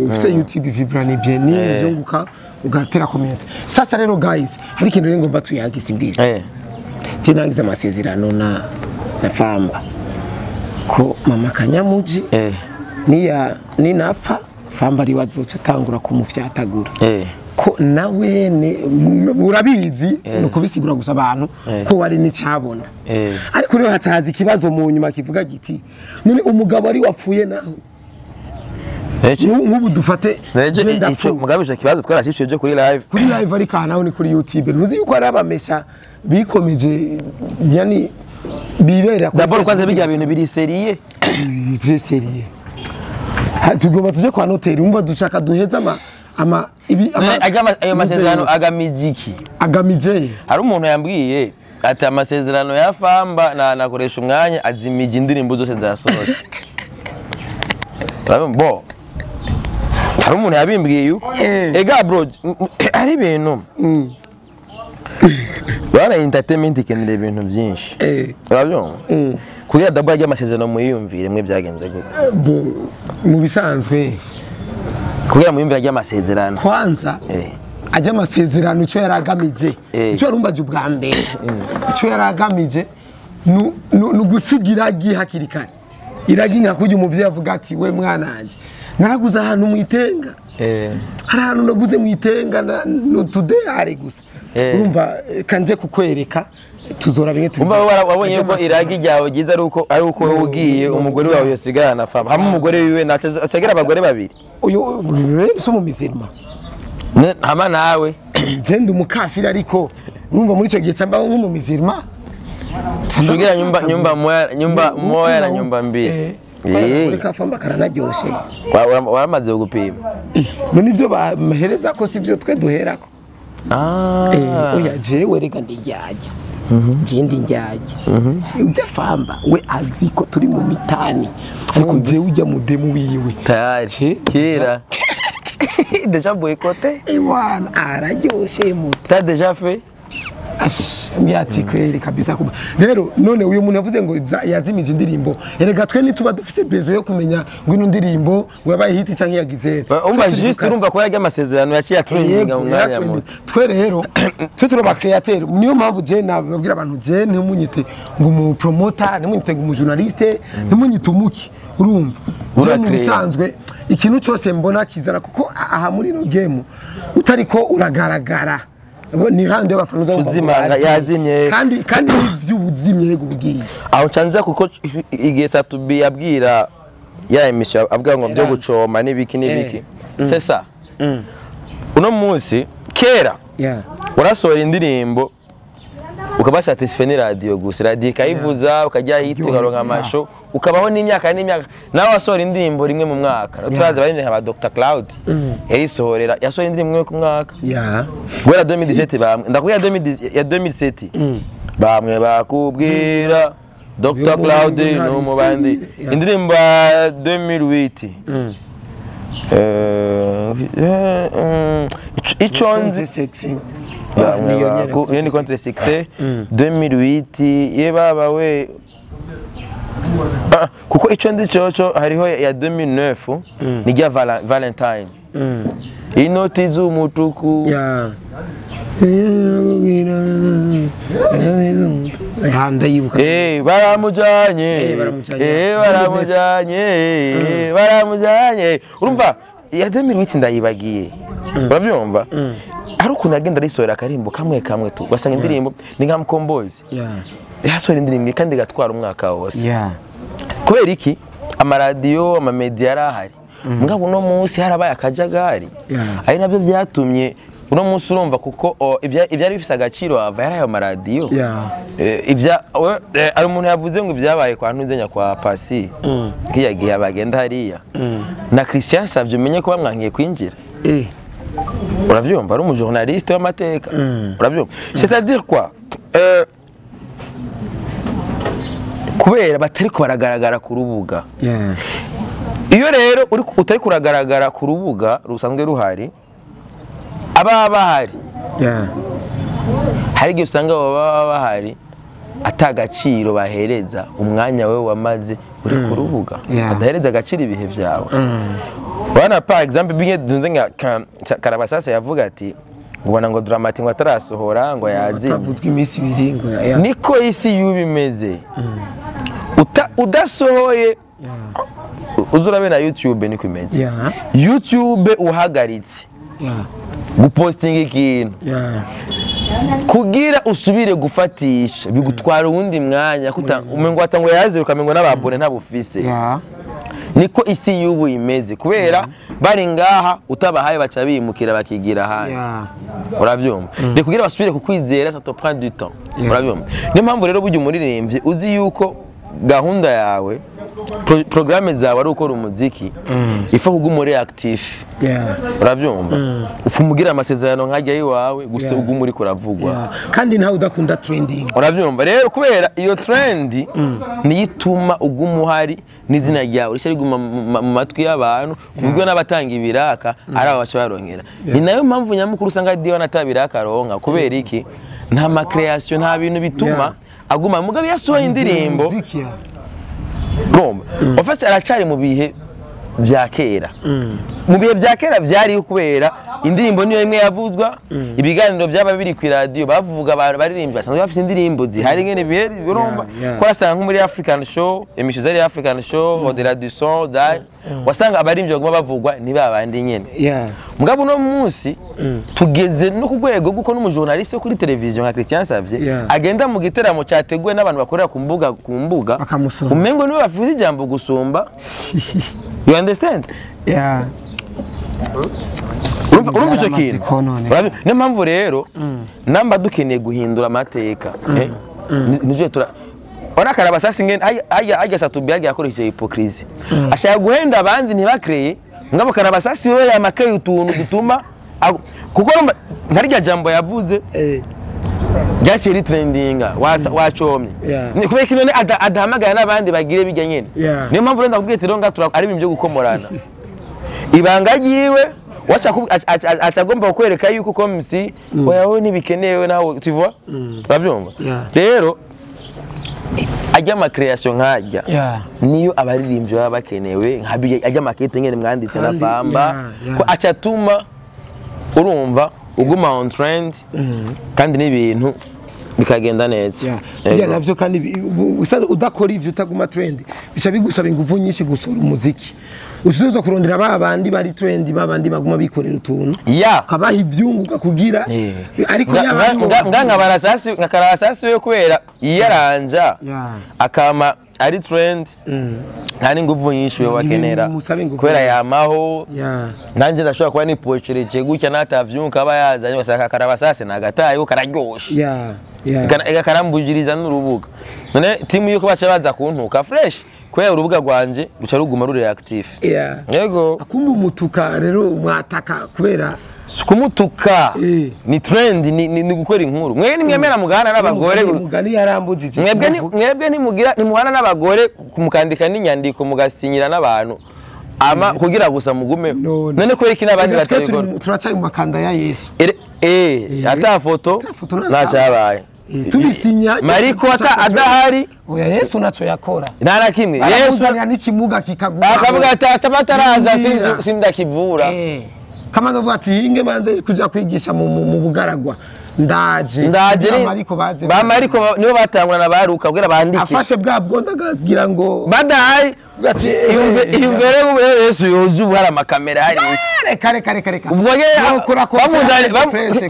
Ufite YouTube vibra ni bien, ni vyunguka ugatera comment. Sasa rero guys, hari ikintu rero ngomba tuyagise imbizi. Je nagize amasezerano na Famba ko mama Kanyamuji niya ninapfa Famba ari wazoca atangura kumufyatagura. Ko nawe urabizi ni ukubisigura gusa abantu ko wari n'icyabona. Ariko rero haca haza ikibazo mu nyuma kivuga giti: none umugabo ari wapfuye naho nk'ubu dufate Nejo je ico ndapfuye. Mugabo ico kibazo twaraciciye jo kuri live. Kuri live, ariko aha naho ni kuri YouTube. Ntuzi yuko hari abamesha bikomeje, yani bibera kuri D'abord kwanza Facebook. bijya bintu biri sérieux? Très sérieux. Ha, tugomba tuje kwa noteri, umva dushaka duheze ama ibi ama Ayo masezerano agamije iki? Agamije. Hari umuntu yambwiye ati amasezerano ya Famba na nakoresha umwanya azimije indirimbo zose zasohotse. Urabona, bo hari umuntu yabimbwiye yuko ega bro, hari ibintu bana entertainment ikenera ibintu byinshi. Urabyumva, kugira d'abord ajya amasezerano muyiyumvire mwe byagenze gute? Mu bisanzwe Kugira muyumvire ajya amasezerano. Kwanza ajya amasezerano icyo yari agamije, icyo yarumbaje ubwa mbere, icyo yari agamije ni ugusigira agi hakiri kare. Iragi nka kujya umuvyeyi avuga ati we mwananje naraguze ahantu mu itenga, hari ahantu naguze mu itenga n'utudeyari gusa, urumva kanje kukwereka tuzora bimwe. Umva, wabonye yuko iragi ryawe ryiza ari uko wowe ugiye, umugore wawe yosigarana fama hamwe umugore wiwe ntacagira abagore babiri. Uyu si mu mizirima. Hama nawe? Je ndi umukafiri, ariko urumva muri icyo gihe cyambaho nk'umumizirima. Shugira nyumba moya, nyumba moya na nyumba mbili. Muri kafamba karanaryoshe. Waramaze gupima? None ivyo bahereza ko sivyo twe duherako? Ah. Oya, jewe rega ndijyajya, je ndi njyajya ujya famba we azi ko turi mu mitani, ariko jewe ujya mu demu wiwe. Tayari kera déjà boycotté. Iwana araryoshe muto. T'as déjà fait? Ash, mbwira ati kweri kabisa kuba rero none uyu muntu yavuze ngo yazimije indirimbo, erega twe ntituba dufise besoin yo kumenya ngo ino ndirimbo ngo yabaye hit canke yagize. Umva, juste urumva ko yarya amasezerano yaciye atrendinga mu mwanya muto. Twe rero twe turaba créateur, niyo mpamvu je nababwira abantu, je ntimunyite ngo umu promoter, ntimunyite ngo umu journaliste, ntimunyite umuki, urumva je mu Urakrea. bisanzwe ikintu cyose mbona kizana, kuko aha muri ino game utariko uragaragara ni hande abafana uzumva ngo Uzimanga, yazimye. Yazimye. Kandi ivy'ubuzimye rego ubugiye. Aho ncanza kuko igihe Satubi yabwira ya émission avuga ngo byo gucoma n'ibiki n'ibiki, c'est ça. Uno munsi, kera warasohora indirimbo ukaba satisfait ni radio gusa, radio ikayivuza, ukajya hit, ukaronka amasho, ukabaho n'imyaka n'imyaka. Nawe wasohora indirimbo rimwe mu mwaka, turazi abaririmbyi nka ba Dr Cloud, yayisohorera, yasohora indirimbo imwe ku mwaka guhera 2017. Bamwe ndakubwira 2010 ya 2007, bamwe bakubwira Dr Cloud ni umubandi. Indirimbo ya 2008, ico nzi Sexy. Iyo ni contre succès 2008 ye baba we. Ah, kuko ico nzi coco hariho ya 2009 ni rya Valentine, inoti z'umutuku. Ya, ndayibuka. Baramujanye. Baramujanye. Baramujanye, baramujanye. Urumva ya 2008 ndayibagiye, urabyumva hari ukuntu agenda arisohora akarimbo kamwe kamwe tu, ugasanga indirimbo ni nka Mkombozi, yasohora indirimbo kandi igatwara umwaka wose. Kubera iki? Amaradiyo, amamedia yari ahari. Mugabo uno munsi harabaye akajagari, ari nabyo byatumye uno munsi urumva kuko ibyari bifise agaciro ava yari ayo maradiyo. Hari umuntu yavuze ngo ibyabaye kwa Ntuzenya, kwa Pasi, kiriya gihe bagenda hariya na Christian Savye, umenye ko bamwankiye kwinjira. Uravyumva, ari umujournaliste w'amateka, uravyumva, c'est-à-dire quoi? Kubera batariko baragaragara ku rubuga. Iyo rero utari kuragaragara ku rubuga rusanzwe ruhari, ababa bahari, hari igihe usanga abo baba bahari ata gaciro bahereza umwanya we wamaze uri ku rubuga, badahereza agaciro ibihe byawe. Bana, par exemple bimwe dunze nka Karabasasa yavuga ati ubona ngo Dramati ngo atarasohora ngo yazimye. Atavuzwe iminsi 2 ngo ya. Niko isi y'ubu imeze. Udasohoye, uzurabe na YouTube niko imeze. YouTube uhagaritse gupostinga ikintu, kugira usubire gufatisha bigutwara uwundi mwanya, umengo watango yaze ukamengo n'ababone ntabufise. Niko isi y'ubu imeze, kubera bari ngaha utabahaye baca bimukira bakigira ahandi. Urabyumva, ni kugira basubire kukwizera, ça te prend du temps. Urabyumva, niyo mpamvu rero burya umuririmbyi uzi yuko gahunda yawe, programme zawe ari ukora umuziki, ifa kuguma uri actif. Urabyumva, ufumugira amasezerano nkajya iwawe gusa, uguma uriko uravugwa. Kandi ntawe udakunda trending. Urabyumva rero, kubera iyo trend niyo ituma uguma uhari n'izina ryawe rishya riguma mu matwi y'abantu, ku buryo n'abatanga ibiraka ari abo baca barongera. Ni nayo mpamvu nyamukuru usanga Diwan atabiraka aronka. Kubera iki? Nta ma création, nta bintu bituma aguma. Mugabo iyo asohoye indirimbo, Muziki ya. urumva, en fait aracari mu bihe bya kera. Mu bihe bya kera byari kubera indirimbo niyo imwe yavuzwa, ibiganiro byaba biri ku radio bavuga abantu baririmbyi basanzwe bafite indirimbo zihari ngene bihe urumva ko wasanga nko muri African Show, emission zari African Show, Odera du Son, wasanga abaririmbyi baguma bavugwa ni babandi nyene. Mugabo uno munsi tugeze no ku rwego rw'uko n'umujournaliste wo kuri televiziyo nka Christian Savye agenda mu giteramo cyateguwe n'abantu bakorera ku mbuga umengo niwe bavuze ijambo gusumba. You understand? Yeah. Urumva icyo kintu. Niyo mpamvu rero namba dukeneye guhindura amateka. Nijye tura ona karabasasi ngene ajya satubi ajya akoresheje hypocrisie. Ashaka guhenda abandi ntibakreye, ngabo karabasasi wewe yamakeye utuntu dutuma kuko ntarya jambo yavuze ryakiri trendinga wacomye. Ni kubera ko none adahamagara n'abandi bagire bijya nyene. Niyo mpamvu rero ndakubwiye ati ronga ari ibintu byo gukomorana. Ibanga ryiwe atagomba kukwereka yuko komisi oya ntibikenewe nawe tu vois urabyumva. Rero ajya ama creation nkajya niyo abaririmbyi baba bakenewe ajya amakete nyene mwanditse na Famba ko acatuma urumva uguma on trend kandi n'ibintu bikagenda neza. Yeah navyo kandi udakora ivyo utaguma trend bica bigusaba ingufu nyinshi gusora umuziki. Usuzo kurondera babandi bari trend babandi baguma bikorera utuntu kabaha ivyunguka kugira ariko nganga barasasi ngakarasasi we kubera yiyaranja akama ari trend nta n'ingufu nyinshi we bakenera kubera yamaho. Nanje ndashobora kuba nipochereje gutya natavyunka aba yazanye basaka karabasase nagataye kararyoshe. Karambujiriza n'urubuga none timu yuko baca baza kuntuka fresh kubera urubuga rwanje ruca ruguma ruri active. Yego akumba umutuka rero mwataka kubera kumutuka ni trend ni gukora inkuru. Mwe nimwemera mugana n'abagore mugani yarambujije mwebwe nimugira nimuhana n'abagore kumukandika n'inyandiko mugasinyira n'abantu ama kugira gusa mugume none kubera iki n'abandi batabikora. Turacari mu makanda ya Yesu ata foto nta tubisinya Mariko ata adahari oya Yesu naco yakora nta na kimwe. Yesu n'ikimuga kikaguma akavuga ati atabataraza sindakivura kama ndavuga ati hinge manze kuja kwigisha mu bugaragwa ndaje Mariko baze ba Mariko nibo batangwa na baruka kugira bandike afashe bwa bwonda akagira ngo badahari ati imbere Yesu yozu hari amakamera hari reka ubwo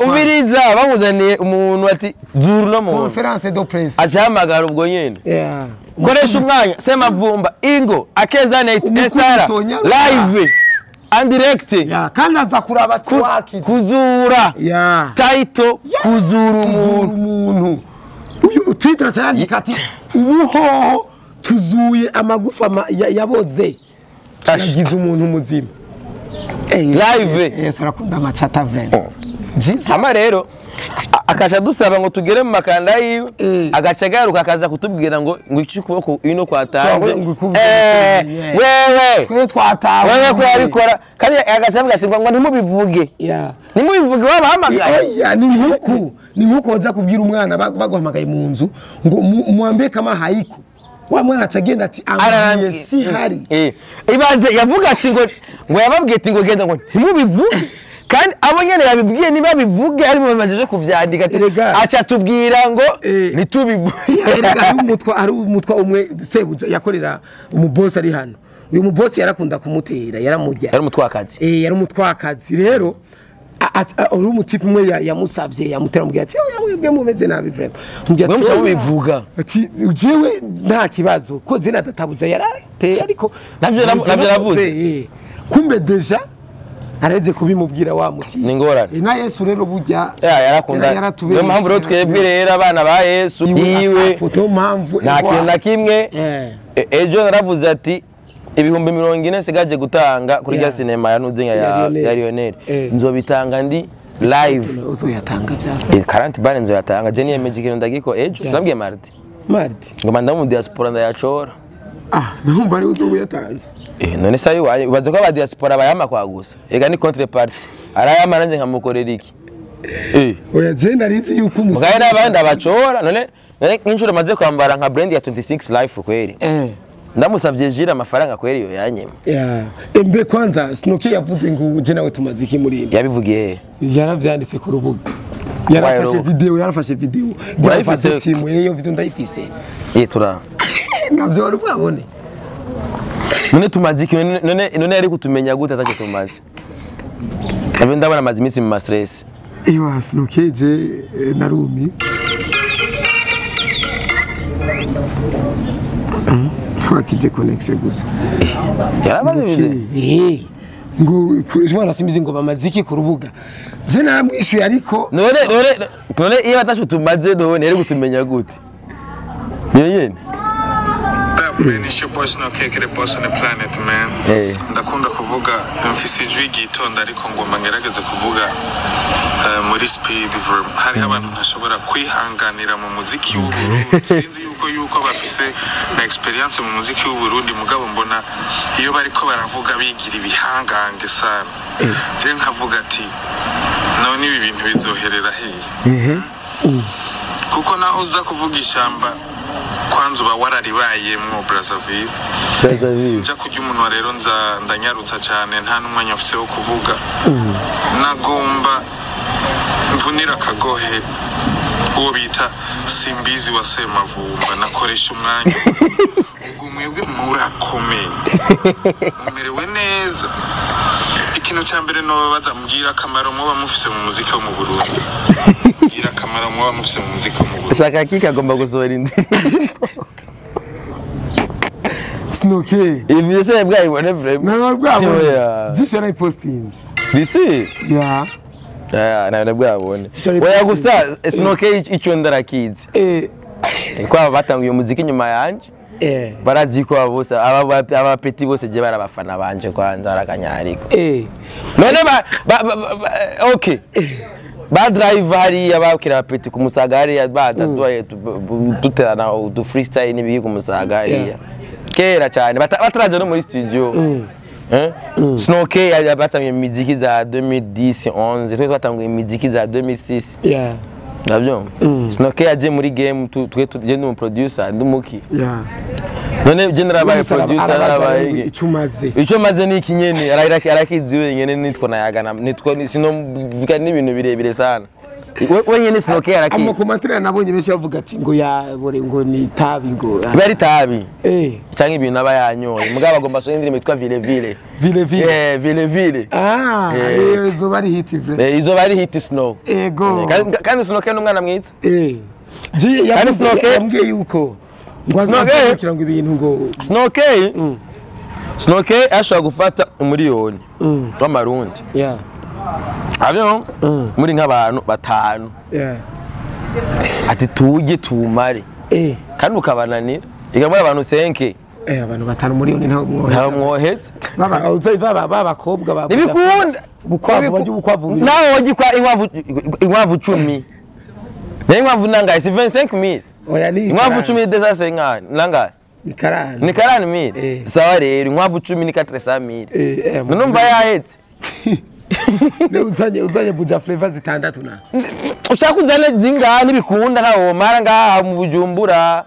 umviriza bamuzaniye umuntu ati zuru no muntu conference de presse acahamagara ubwo nyene koresha umwanya Semavumba ingo akezane estara live en direct kandi aza kuraba twaki kuzura title kuzura umuntu uyu titre cyandika ati ubuhoho tuzuye amagufa yaboze yagize umuntu muzima live. Yesu arakunda amacata vraiment. Ama rero akaca dusaba ngo tugere mu makanda yiwe agaca garuka akaza kutubwira ngo iki kuboko ino kwatanze wewe twe twatawe wewe ko yabikora kandi agaca avuga ati ngo ntimubivuge ntimubivuge wabahamagaye. Oya ni nkuko oja kubwira umwana baguhamagaye mu nzu ngo muambie kama haiko wa mwana atagenda ati ambiye si hari ibanze yavuga ati ngo yababwiye ati ngo genda ngo ntimubivuge kandi abo nyene yabibwiye niba bivuge ari mu bajeje kuvyandika acha tubwira ngo nitubivuge. Erega ari umutwa umwe sebuja yakorera umuboss ari hano. Uyu muboss yarakunda kumutera yaramujya yari umutwakazi yari umutwakazi rero uri umutipe umwe yamusavye yamutera mubwira ati yamwebwe mumeze nabi vraiment mubwira ati mubivuga ati jewe nta kibazo ko zina databuja yarateye ariko navyo navuze kumbe deja areje kubimubwira wa muti ni ngorane na Yesu rero burya yarakunda. Niyo mpamvu rero twebwe rero abana ba Yesu iwe foto mpamvu nta kintu na kimwe. Ejo naravuze ati 40,000 sigaje gutanga kuri rya cinema ya Ntuzinya ya Lionel nzobitanga ndi live uzoyatanga bya 40 bane nzoyatanga je niyemeje ikintu ndagiko ejo sinabwiye mardi ngo manda mu diaspora ndayacora ndumva ari uzoyatanze none sayi waye ubaze ko aba diaspora bayama kwa gusa ega ni contrepartie arayama nanje nkamukorera iki oya je narizi yuko umusaye n'abandi abacora none nk'inshuro maze kwambara nka brand ya 26 life kweri Ndamusavye jira amafaranga kweri yo yanyema. Yeah. Mbe kwanza Snow-K yavuze ngo je nawe tumaze iki muri ibi. Yabivugiye. Yaravyanditse ku rubuga. Yarafashe video, yarafashe video. Yarafashe timu iyo video ndayifise. Yitura. Navyo wari bwabone. None tumaze iki none yari kutumenya gute atacyo tumaze. Nabyo ndabona amaze iminsi mu stress. Ewa Snow-K je narumi. Wakije connection gusa. Yarabaze. Ngo kurizwa simbizi ngo bamaziki ku rubuga. Je namwishuye ariko none iyo batacyo tumaze none yari kutumenya gute. Yeye. Man, it's your boy Snow-K, the boss on the planet, man. Ndakunda kuvuga mfise ijwi ryitonda ariko ngomba ngerageze kuvuga muri speed verb. Hariho abantu ntashobora kwihanganira mu muziki w'Uburundi. Sinzi yuko bafise na experience mu muziki w'Uburundi, mugabo mbona iyo bariko baravuga bigira ibihangange sana. Je nkavuga ati none ibi bintu bizoherera hehe? Kuko naho uza kuvuga ishamba kwanza uba wararibayemwo Brazzaville. Sinja kurya umunwa rero ndanyarutsa cyane nta n'umwanya mfise wo kuvuga. Nagomba mvunira akagohe uwo bita Simbizi wa Semavumba, nakoresha umwanya. Ubwo mwebwe murakomeye, mumerewe neza. Ikintu cya mbere nobabaza, mbwira akamaro muba mufise mu muziki wo mu Burundi. Mbwira akamaro muba mufise mu muziki wo mu Burundi. Shaka kika agomba gusohora indirimbo. Snow-K. Ibi se bwayibone vraiment. Ntabwo bwabone. Byinshi yarayipostinze. Bisi? Yeah. Ntabwo bwabone. Oya gusa Snow-K icyo ndarakizi. Kwa batanguye umuziki nyuma yanje. Barazi ko bose aba petit bose je barabafana banje kwanza arakanyariko. None ba okay. Ba drive hariya bakira petit ku Musaga hariya baza duterana du freestyle n'ibiki ku Musaga hariya. Kera cyane bataraje no muri studio. Snow-K yabatangiye imiziki za 2010 11, twe twatangiye imiziki za 2006. Yeah. Nabyo. Snow-K yaje muri game twe tuje ndi producer ndumuki. Yeah. None je narabaye producer narabaye icumaze. Icyo maze ni ikinyene arakizi wenyene nitwa nayagana nitwa sino vuga n'ibintu birebire sana. Wenyene Snow-K arakizi. Ama commentaire nabonye benshi bavuga ati ngo yabore ngo ni tabi ngo. Bari tabi. Cyangwa ibintu aba yanyoye. Mugabo agomba so indirimbo yitwa Vile Vile. Vile Vile. Vile Vile. Ah, izo bari hit vre. Izo bari hit Snow. Ego. Kandi Snow-K n'umwana mwiza. Je yavuze Snow-K yambwiye yuko ngo azakira ngo ibintu ngo Snow-K. Snow-K ashobora gufata umuriyoni w'amarundi. Yeah. Abyo muri nk'abantu batanu. Yeah. Ati tuje tumare. Kandi ukabananira. Igamwe abantu 5. Abantu batanu muri ntaho mwohetse. Baba babakobwa baba. Nibikunda. Bukwavu bajye ubukwavu. Naho wagikwa inkwavu 10. Ne inkwavu nangaye si 25000. Oya ni inkwavu 10 deza 50 nangaye. Ni 40. Ni 40000. Sawa rero inkwavu 10 ni 400000. None yahetse. Ne uzanye Buja Flavor zitandatu na. Ushaka uzane zingaha nibikunda ntawo mara ngaha mu Bujumbura.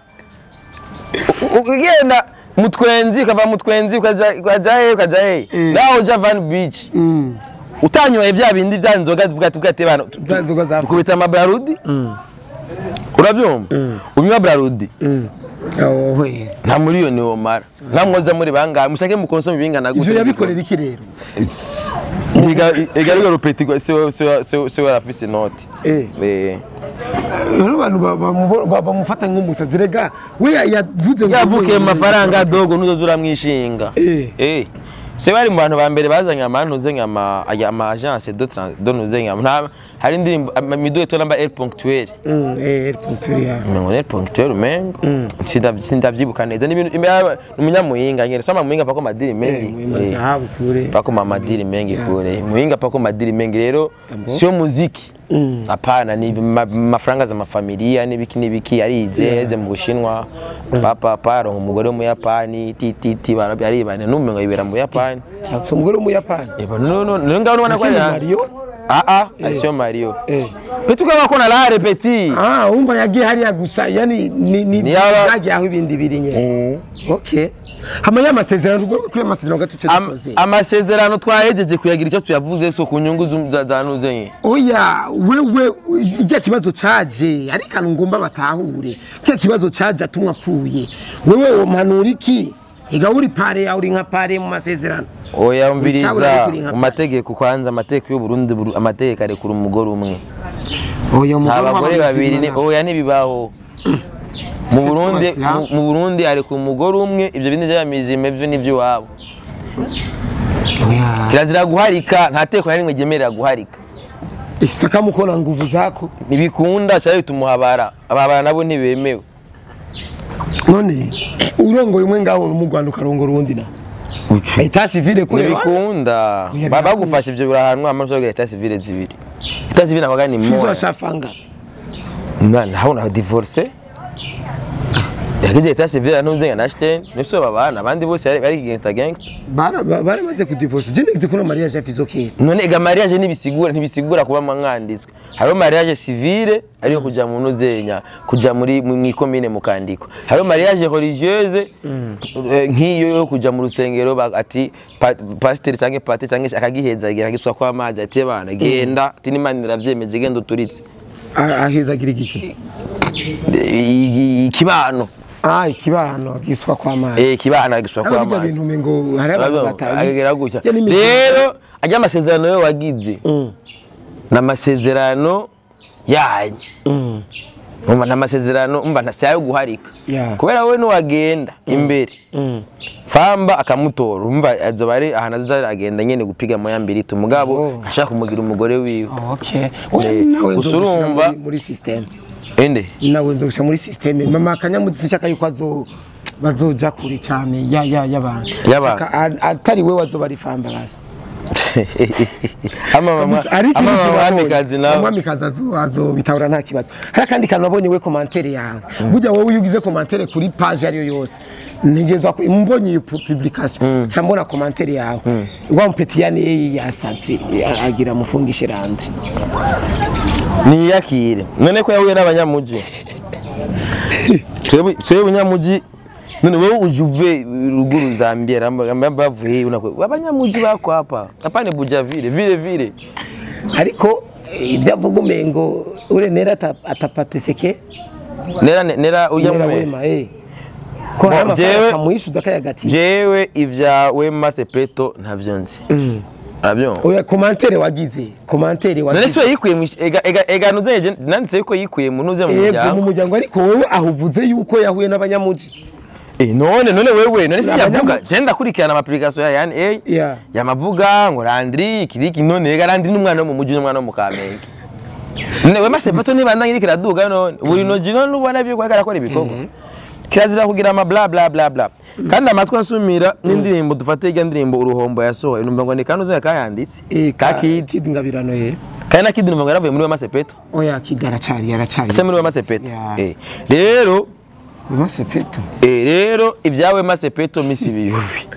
Ugenda mutwenzi ukava mutwenzi ukaja he naho uja Van Beach. Utanyoye bya bindi bya nzoga tuvuga ati bana nzoga za kubita amabarudi. Urabyumva? Unywa barudi. Owe. Nta miliyoni wo mara. Namwoza muri bangahe mushake mukonsoma ibingana gute. Ivyo yabikorera iki rero? Ndiga rupeti se warafise note. Rero abantu bamufata nk'umusazi rega we yavuze ngo yavukiye mafaranga dogo nuzo mwishinga. Se bari mu bantu ba mbere bazanye amantuze nkama ama agence de de nkama hari indirimbo mido eto namba L ponctuel. L ponctuel ya. Mengo L ponctuel mengo. Sindavyibuka neza ni ibintu umunyamuhinga nyene soma muhinga pako madiri mengi. Mazahabu kure. Pako mamadiri mengi kure. Muhinga pako madiri mengi rero sio muziki. Hapana ni mafaranga za mafamilia n'ibiki n'ibiki arize mu Bushinwa papa paro umugore mu Yapani ttt barabane n'umengo yibera mu Yapani. Afite umugore mu Yapani. Yego no no ngaho nubona ko Mario. Ah ah, sio Mario. Petit kama kona la petit. Ah, umva yagiye hariya gusa yani ni yagiye aho ibindi biri nyene. Okay. Hama y'amasezerano rugo kuri amasezerano gatuce dusoze. Amasezerano twahejeje kuyagira icyo tuyavuze so ku nyungu za nuzenye. Oya, wewe ijya kibazo caje ariko ngomba batahure. Cya kibazo caje atumwa apfuye. Wewe wompanura iki? Iga uri pare ya uri nka pare mu masezerano. Oya umviriza mu mategeko kwanza amategeko y'u Burundi amategeko arekura umugore umwe. Oya umugore abagore babiri ni oya nibibaho. Mu Burundi mu Burundi arekura umugore umwe ibyo bindi by'amizime byo nibyo wabo. Oya. Kirazira guharika nta teko yari mwegemerera guharika. Isaka mukona nguvu zako. Nibikunda cyari bitumuhabara ababara nabo ntibemewe. None urongoye umwe ngaho mu Rwanda ukarongora uwundi na État civil kure bikunda baba gufasha ivyo birahanwa amaso ya état civil zibiri état civil nabaga ni mo fizo ashafanga nana hauna divorce yagize état civil antuze na Ashton niso babana abandi bose bari gangsta gangsta baramaze ku divorce je ngize kuno mariage ya fizo kera none ega mariage nibisigura ntibisigura kuba mwanditswe hariho mariage civile ariyo kuja mu nuzenya kuja muri mwikomine mukandiko hariho mariage religieuse nkiyo yo kuja mu rusengero ati pasteur canke pate canke akagiheza agira giswa kwa amazi ati bana genda ati n'Imana iravyemeje genda uturitse ahezagira igiki ikibano. Ah, ikibano giswa kwa amazi. Ikibano giswa kwa amazi. Ibintu mengo hari abantu batagera gutya. Rero ajya amasezerano yo wagize. Na masezerano yanyu. Umva na masezerano umva ntasayo guharika. Kubera wewe nuwagenda imbere. Famba akamutora umva azoba ari ahantu azagenda nyene gupiga moya mbiri tumugabo ashaka kumugira umugore wiwe. Okay. Nawe nzogushyira muri system. Ende nawe nzogushyira muri system mama kanyamutse nshaka yuko azo bazoja kure cyane ya y'abantu. Atari we wazoba ari famba basi. Ama mwamikazi nawe mwamikazi azo bitahura nta kibazo. Hari kandi kantu nabonye we commentaire yawe. Burya wowe iyo ugize commentaire kuri page ariyo yose ntigezwa mbonye iyo publication ca mbona commentaire yawe. Wa mpeti yani yasanze agira mufungishe rande. Niyakire. None ko yahuye n'abanyamuji. Twebwe abanyamuji none wewe ujuve ruguru Zambia ramba bavuye unakwe abanyamuji bako hapa hapa ni Bujavile vile vile ariko ibyo avuga umengo ure nera atapateseke nera ujya mu wema ko amafaranga mwishuza kayagati jewe ivya Wema Sepeto ntavyo nzi arabyo oya commentaire wagize none so yikuye ega nuze nanditse yuko yikuye mu nuze mu muryango mu muryango ariko wowe ahuvuze yuko yahuye n'abanyamuji. None wewe none siyavuga je ndakurikirana ama application ya yani yamavuga ngo Landry kiriki none ega Landry n'umwana wo mu muji n'umwana wo mu Kamenge. None Wema Sepeto nibandanye irikiraduga none buri noji none ubona byo kwa karakora ibikorwa. Kirazira kugira ama bla bla bla bla. Kandi amatwi asumira n'indirimbo dufate irya ndirimbo uruhombo yasohoye numva ngo ni kanuze kayanditse. Ka Kid ngabirano ye. Kandi na Kid numva ngo yaravuye muri Wema Sepeto. Oya Kid aracari. Acha muri Wema Sepeto. Rero Wema Sepeto. Rero ibya Wema Sepeto misi biyubi.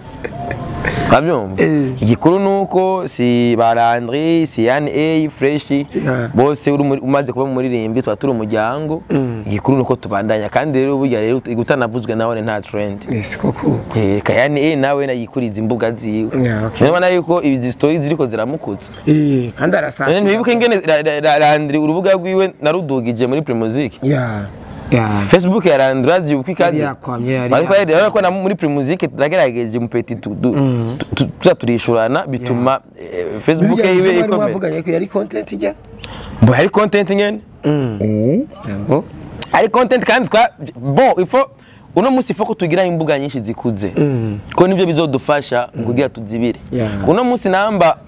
Abyumva. Igikuru nuko si Barandri, si Yan A Fresh bose umaze kuba muririmbyi twa turi umuryango. Igikuru nuko tubandanya kandi rero burya rero gutanavuzwe nawe nta trend. Yes koko. Ka Yan A nawe nayikuriza imbuga ziwe. Nabona yuko izi stories ziriko ziramukutsa. Kandi arasanga. Ntibibuke ingene Landry urubuga rwiwe narudugije muri Primusic. Facebook ya Landry uko ikaze. Yakwamye yari. Ariko ko na muri Primusic nagerageje mupeti tuza turishurana bituma Facebook yiwe ikomeye. Mwavuganye ko yari content ijya? Mbo yari content nyene. Ngo ari content kandi twa bon il faut uno musi faut ko tugira imbuga nyinshi zikuze. Ko nivyo bizodufasha kugira tuzibire. Uno musi namba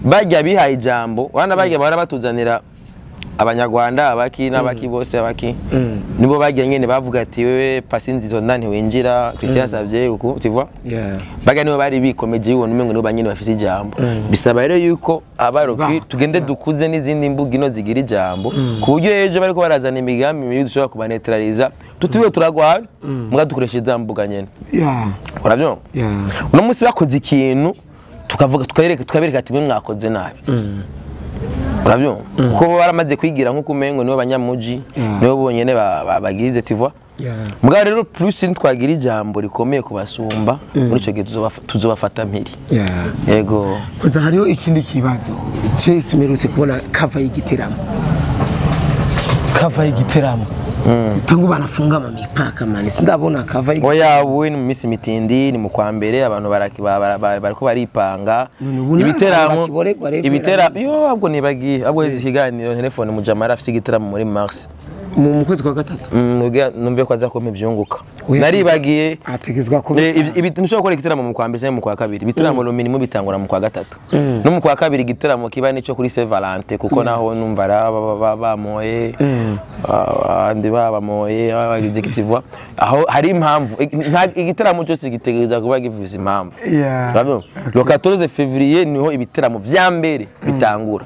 bajya bihaye ijambo, wana bajya bara batuzanira abanyarwanda abaki n'abaki bose abaki nibo bagiye nyene bavuga ati wewe pasinzi ndani winjira Christian Savye uko tu vois baga nibo bari bikomeje ubona umengo nibo banyene bafise ijambo bisaba rero yuko abaroki tugende dukuze n'izindi mbuga ino zigira ijambo ku buryo ejo bariko barazana imigambi mibi dushobora kubanetraliza tutiwe turagwana muga dukoreshe za mbuga nyene urabyumva uno munsi bakoze ikintu tukavuga tukabereka ati mwe mwakoze nabi. Urabyumva, kuko bo baramaze kwigira nk'uko umengo nibo banyamuji, nibo bonyene bagize, tu vois. Mugabo rero plus ntitwagira ijambo rikomeye kubasumba, muri ico gihe tuzobafata mpiri. Yego. Kuza hariho ikindi kibazo. Chase mperutse kubona cover y'igiteramo. Cover y'igiteramo. Tangu banafunga ama mipaka, man. Sindabona cover y'igiteramo. Oya, ubu ni mu minsi mitindi, ni mu kwa mbere, abantu bariko baripanga None ubu nta ibiteramo. bakiboregwa rero. Ibiteramo yo ahubwo nibagiye, ahubwo izi kiganiro telefone mujamara afise igiteramo muri mars. Mu kwezi kwa gatatu. Numve ko aza kumpa ivyunguka. Oya, naribagiye. Ategezwa ko Ntushobora gukora igiteramo mu kwa mbere canke mu kwa kabiri. Ibiteramo le minimum bitangura mu kwa gatatu no mu kwa kabiri. Igiteramo kiba nico kuri Saint Valentin, kuko naho numva ari bamoye abandi babamoye bagize, tu vois, aho hari impamvu. Igiteramo cyose gitegereza kuba gifise impamvu. Urabona? Le 14 février niho ibiteramo vya mbere bitangura.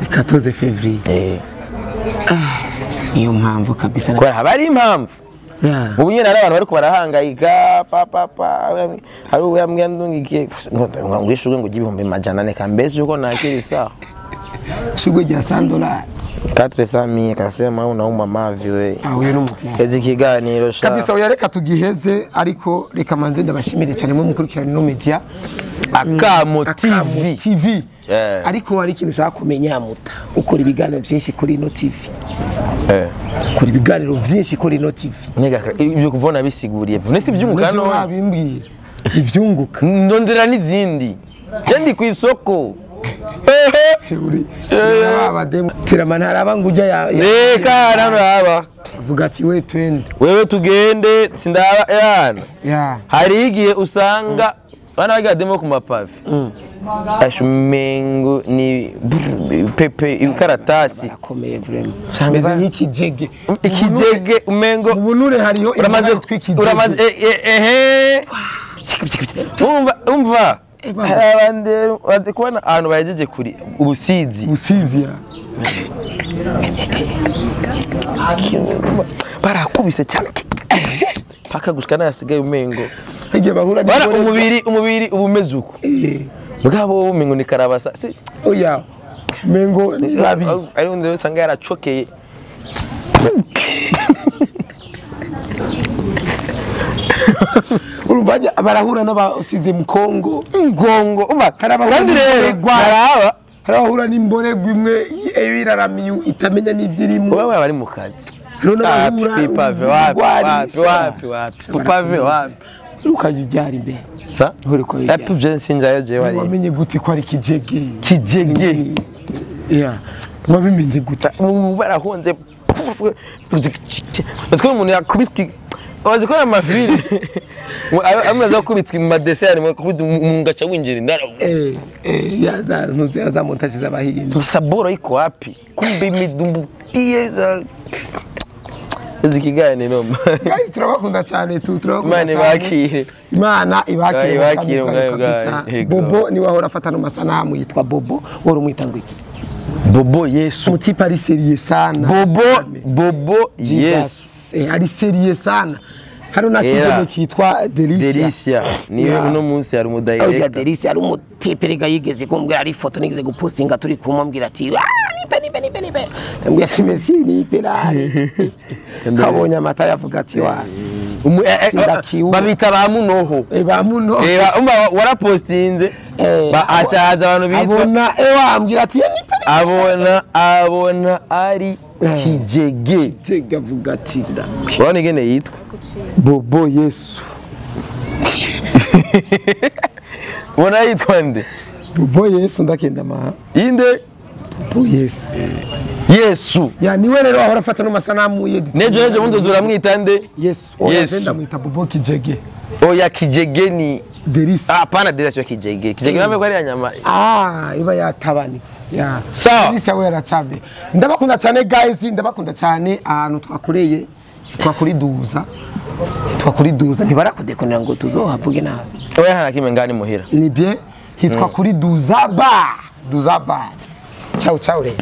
14 février. Iyo mpamvu kabisa. Kubera haba hari impamvu. Ubu nyine hari abantu bariko barahangayika, pa pa pa, hari uwo yambwiye ndungikiye ngo ishurwe ngo 400,000 kambese uko nakiri sawa. Shugwe rya $100. 400 mille kasema unauma mavi we. Ah, uyu ni umutiyasi. Ezi kiganiro sha. Kabisa, oya, reka tugiheze, ariko reka manze ndabashimire cyane mwe mukurikirana ino media. Akamo Akamo TV. TV. Yeah. Ariko hari ikintu ushaka kumenya, muta ukora ibiganiro byinshi kuri ino TV. Ukora ibiganiro byinshi kuri ino TV. Nega ibyo kuvona bisiguriye. Nese ibyunguka None no. wabimbwira ivyunguka. Ndondera n'izindi. Je ndi ku isoko. Uri abademu tirama ntaraba ngo ujya ya Reka naraba. Avuga ati we twende. Wewe tugende sindaba yana. Hari igihe usanga bana bagira demo ku mapave. Ashumengo ni pepe ibikaratasi. Barakomeye vraiment. Usanga meze nk'ikijege. Ikijege umengo ubunure hariho uramaze imboga yitwa ikijege. Uramaze ehe umva umva. Bana. Hari abandi bazi kubona ahantu bahejeje kuri ubusizi. Busizi ya. Barakubise cyane paka gushika nayasigaye umengo igihe bahura bara n'ingore- umubiri uba umeze uko. Mugabo umengo ni karabasa si. Oya, mengo ni babi. Ari undi usanga yaracokeye. Urumva barahura n'abasize mu Kongo. Ngongo umva. Hari abahura kandi rero n'imboregwa. baraba. Hari abahura n'imborerwa imwe iraramiye itamenya n'ibyirimo. Wewe bari mu kazi. Hariho n'abahura Wapi, pave wapi? ubugwari. Wapi wapi wapi pave wapi? Ukajya ujyara imbere. Sa Nturi ko bijya. Epu je sinjayo je wari. Wamenye gute ko ari kijege? Kijege. Yeah. Wabimenye gute? Ubu barahonze parce que umuntu yakubiswe wazi ko amafili amaze gukubitwa mu madesert mu kubita umuntu gaca winjira indani. Ya za ntuzi za montage z'abahinde. Saboro iko wapi? Kumbe imidumbukie za izi kiganiro. Guys, turabakunda cyane tu turabakunda Imana cyane. ibakire. Imana ibakire. Ibakire mu kanwa ubwayo kabisa. bwayo. Yego. Bobo niwe ahora afata no masanamu yitwa Bobo, wari umwita ngo iki? Bobo Yesu. Umutipe ari sérieux sana. Bobo Bobo Yesu. Jesus. Ari sérieux sana. Hano na Yeah. kigeme kitwa Delicia. Delicia niwe. Yeah. Uno munsi hari Oya. umudirector. Delisi ari umutipe rega yigeze kumbwira, ari ifoto nigeze gupostinga turi kumwe, ambwira ati: "Ah, nipe nipe nipe nipe." Ndamubwira ati Messi nipe rari. Kabonye amata yavuga ati wa. Sindakiwe. Babita ba munoho. Ba muno. Umva warapostinze acaza abantu bitwa abona ewa ambwira ati nipe nipe. Abona ari kijege. Jega avuga ati nda. Urabona ingene yitwa? Bobo Yesu. Ubona yitwa nde? Bobo Yesu ndakenda ma. Inde? Bobo Yesu. Yesu. Ya niwe rero ahora afata no masanamu ye. Nejo bundi uramwita nde? Yesu. Oya Yesu. ndamwita Bobo Kijege. Oya, kijege ni Delisi. Ah, hapana, Delisi ya kijege. Kijege namwe kwa ya nyama. Ah, iba yatabanitse. Ya. Sawa. Delisi we yaracambe. Ndabakunda cyane guys, ndabakunda cyane ahantu twakoreye. Twakuriduza. Twakuriduza ntibarakudekonera ngo tuzohavuge nabi. Oya, nta kimwe ngani muhira. Ni bien hitwa kuri Duza Bar. Duza Bar. Ciao ciao rero.